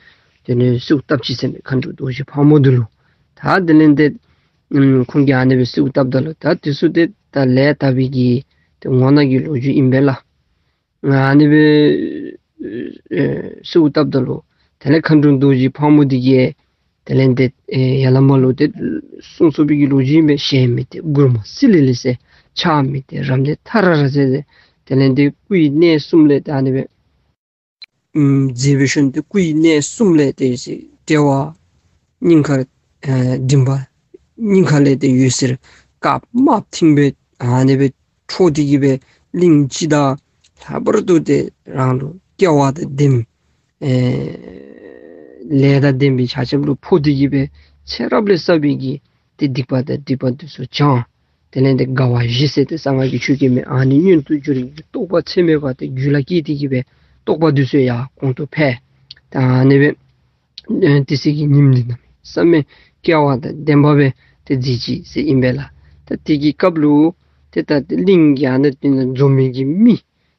དེ་ནི་གསོལཝ་བཏབ་ཅི་ཟེར་མས། མཁའ་འགྲོ་རྡོ་རྗེ་ཕག་མོ་འདི་ལུ། ད་དེ་ལས་ཏེ་ཨམ་ཁོང་གིས་ཨ་ནི་སྦེ་གསོལཝ་བཏབ་ད་ལུ་ད་འདི་ཚུ་ཏེ་ད་ལས་དག་པའི་གི་ཏེ་ངོ་ནང་གི་ལོ་རྒྱུས་ཨིན་པས་ལགས། ང་ཨ་ནི་སྦེ་ཨེ་གསོལཝ་བཏབ་ད་ལུ་དེ་ལས་མཁའ་འགྲོ་རྡོ་རྗེ་ཕག་མོ་འདི་གིས་དེ་ལས་ཏེ་ཨེ་ཡར་ལས་མར་ལུ་ཏེ་གསུངས་གསུངས་པའི་གི་ལོ་རྒྱུས་ཨིན་པས། ཞལ་མི་བདེ་མགུར་མ་བསིལ་ལི་ལི་ཟེར། ཕྱག་མི་བདེ་རབ་མི་བདེ་ཐ་ར་ར་ཟེར་ཟེར། དེ་ལས་ཏེ་སྐུ་ཡི་གནས་གསུམ་ལས་ཏེ་ཨ་ནི་སྦེ་ཨམ་མཛེས་པའི་ཤོན་ཏེ་སྐུ་ཡི་གནས་གསུམ་ལས་ཏེ་ཟེར་དཔྲལ་བ་སྙིང་ཁར་ཨེ་མགྲིན་པ་སྙིང་ཁ་ལས་ཏེ་འོད་ཟེར་དཀར་དམར་མཐིང་སྦེ་ཨ་ནི་སྦེ་འཕྲོ་སྟེ་གི་སྦེ་གླིང་སྤྱི་དང་ལྷག་པར་དུ་ཏེ་རང་ལུ་སྐལ་བ་དང་ལྡན་ཨེ་ལས་དང་ལྡན་པའི་ཆ་ཁྱབ་ལུ་ཕོག་སྟེ་གི་སྦེ་ཚེ་རབས་ལས་བསགས་པའི་གི་ཏེ་སྡིག་པ་དང་སྒྲིབ་པ་འདི་ཚུ་བྱང་། དེ་ལས་ཏེ་དགའ་བ་བཞི་ཟེར་ཏེ་གསང་སྔགས་ཀྱི་ཆོས་ཀྱི་མེ་ཨ་ནི་མངོན་དུ་གྱུར་གྱི་རྟོགས་པ་ཚད་མེད་པ་དེ་རྒྱུད་ལ་སྐྱེས་ཏེ་གི་སྦེ་རྟོགས་པ་འདི་ཚུ་ཡང་གོང་དུ་འཕེལ། ད་ཨ་ནི་སྦེ་ཨེ་དེ་ཚེ་གི་ཉིནམ་འདི་གནམ་མེད་ས་མེད་སྐལ་བ་དང་ལྡན་པ་སྦེ་ཏེ་མཛད་ཅི་ཟེར་ཨིན་པས་ལགས། ད་དེ་གི་སྐབས་ལུ་ཏེ་ད་ཏེ་གླིང་གི་ཨ་ནི་འདི་ནང་འཛོམས་མི་གི་མི་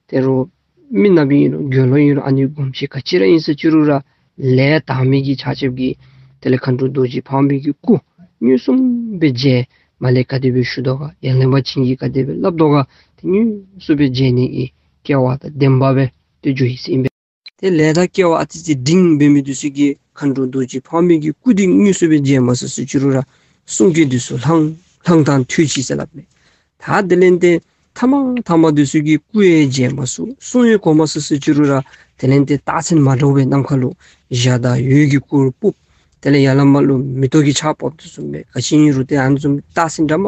དེ་རུ་མི་ནགཔ་ཨིན་རུང་དགེ་སློང་ཨིན་རུང་ཨ་ནི་སྒོམ་ཆེན་ག་ཅི་ར་ཨིན་ཟེར་ཅི་རུང་ར་ལས་དག་མི་གི་ཆ་ཁྱབ་ཀྱིས་དེ་ལས་མཁའ་འགྲོ་རྡོ་རྗེ་ཕག་མོ་གི་སྐུ་མངོན་སུམ་སྦེ་མཇལ། མར་ལས་ག་དེ་སྦེ་ཞུ་དོ་ག་ཡར་ལས་མར་བྱིན་གྱིས་ག་དེ་སྦེ་བརླབ་དོ་ག་དེ་མངོན་སུམ་སྦེ་མཇལ་ནི་གི་སྐལ་བ་དང་ལྡན་པ་སྦེ་ཏེ་འགྱོ་ཡི་ཟེར་ཨིན་པས། ཏེ་ལས་དང་སྐལ་བ་ཨ་ཙི་ཅིག་འབྲིང་འབད་མི་འདི་ཚུ་གིས་མཁའ་འགྲོ་རྡོ་རྗེ་ཕག་མོ་གི་སྐུ་འདི་དངོས་སུ་སྦེ་མཇལ་མ་ཚུགས་ཟེར་ཅི་རུང་ར་གསུང་སྐད་འདི་ཚུ་ལྷང་ལྷང་དང་ཐོས་ཅི་ཟེར་སླབ་མས། ད་དེ་ལས་ཏེ་ཐ་མ་ཐ་མ་འདི་ཚུ་གིས་སྐུ་ཡང་མཇལ་མ་ཚུགས་གསུང་ཡང་གོ་མ་ཚུགས་ཟེར་ཅི་རུང་ར་དེ་ལས་ཏེ་རྟགས་མཚན་མ་འདྲཝ་སྦེ་ནམ་མཁའ་ལུ་འཇའ་དང་འོད་ཀྱི་གུར་ཕུབ། དེ་ལས་ཡར་ལས་མར་ལུ་མེ་ཏོག་གི་ཆརཔ་ཕབ་དོ་བཟུམ་སྦེ་ག་ཅི་ཨིན་རུང་ཏེ་ཨ་ནི་བཟུམ་རྟགས་མཚན་འདྲ་མ་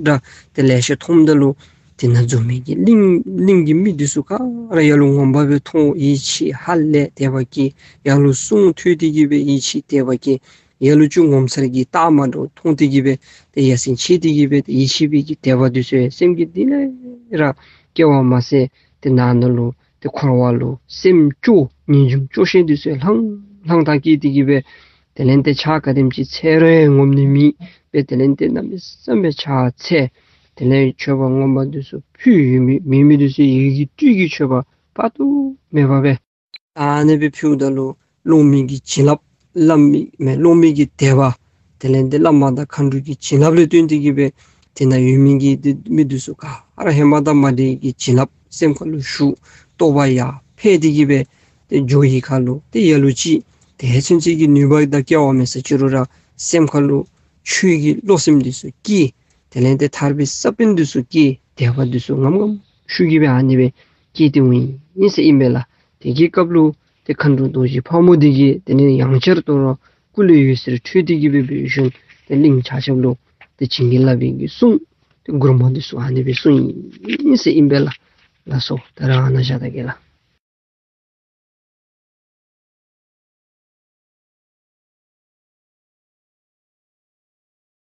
འདྲ་ཏེ་ལེ་ཤ་མཐོངམ་ད་ལུ་དེ་ནང་འཛོམས་མི་གི་གླིང་གླིང་གི་མི་འདི་ཚུ་ག་ར་ཡར་ལུ་ངོམས་པ་སྦེ་མཐོང་ཡིད་ཆེས་ཧ་ལས་དད་པ་སྐྱེས། ཡར་ལུ་གསུང་ཐོས་ཏེ་གི་སྦེ་ཡིད་ཆེས་དད་པ་སྐྱེས། ཡར་ལུ་ཅིག་ངོ་མཚར་གྱི་རྟགས་མ་འདྲཝ་མཐོང་སྟེ་གི་སྦེ་ཏེ་ཡ་མཚན་ཆེ་སྟེ་གི་སྦེ་ཏེ་ཡིད་ཆེས་པའི་གི་དད་པ་འདི་ཚུ་ཡང་སེམས་ཀྱི་གཏིང་ལས་ར་སྐྱེ་བ་མ་ཟད་ཏེ་ནང་ན་ལུ་ ཏེ་འཁོར་བ་ལུ་སེམས་སྐྱོ་ངེས་འབྱུང་སྐྱོ་ཤས་འདི་ཚུ་ལྷང་ལྷང་དྲགས་སྐྱེས་ཏེ་གི་སྦེ་དེ་ལས་ཏེ་ཕྱག་ག་དེམ་ཅིག་འཚལ་རུང་ངོམས་ནི་མེད་སྦེ་དེ་ལས་ཏེ་གནམ་མེད་ས་མེད་ཕྱག་འཚལ། དེ་ལས་མཆོད་པ་སྔོན་པ་འདི་ཚུ་ཕུལ། ཡོད་མི་མེད་མི་འདི་ཚུ་ཡི་གེ་བཏུད་ཀྱི་མཆོད་པ་དཔག་ཏུ་མེད་པ་སྦེ། ཨ་ནི་སྦེ་ཕུལཝ་ད་ལུ་སློབ་མའི་གི་བྱིན་རླབས་བླ་མའི་མེན་སློབ་མའི་གི་དད་པ་དེ་ལས་ཏེ་བླ་མ་དང་མཁའ་འགྲོ་གི་བྱིན་རླབས་ལས་བརྟེན་ཏེ་གི་སྦེ་དེ་ནང་ཡོད་མི་གི་དེ་མི་འདི་ཚུ་ག་ར་ཧེ་མ་དང་མ་འདྲ་བའི་གི་བྱིན་རླབས་སེམས་ཁ་ལུ་ཞུགས། རྟོགས་པ་ཡར་འཕེལ་ཏེ་གི་སྦེ་ཏེ་འགྱོ་བའི་ཁར་ལུ་ཏེ་ལ་ལུ་ཅིག་དེ་ཚུན་ཚོད་ཀྱི་ནུས་པ་དང་སྐལ་བ་མེད་ས་ཅི་རུང་ར་སེམས་ཁ་ལུ་ཆོས་ཀྱི་བློ་སེམས་འདི་ཚུ་སྐྱེས། དེ་ལས་ཏེ་ཐར་པའི་ས་བོན་འདི་ཚུ་སྐྱེས། དད་པ་འདི་ཚུ་ངམ་ངམ་ཤུགས་ཀྱིས་སྦེ་ཨ་ནི་སྦེ་སྐྱེས་ཏེ་འོང་ཡི་ཟེར་ཨིན་པས་ལགས། དེ་གི་སྐབས་ལུ་ཏེ་མཁའ་འགྲོ་རྡོ་རྗེ་ཕག་མོ་འདི་གིས་དེ་ལས་ཡང་བསྐྱར་དོ་རུང་སྐུ་ལས་འོད་ཟེར་འཕྲོས་ཏེ་གི་སྦེ་འབད་ཞིནམ་ཏེ་གླིང་ཆ་ཁྱབ་ལུ་ཏེ་བྱིན་གྱིས་བརླབས་པའི་གི་གསུང་ཏེ་མགུར་མ་འདི་ཚུ་ཨ་ནི་སྦེ་གསུངས་ཡི་ཟེར་ཨིན་པས་ལགས། ལགས་སོ། ད་རེས་ཨ་ནཱ་བཞག་ད་གེ་ལགས།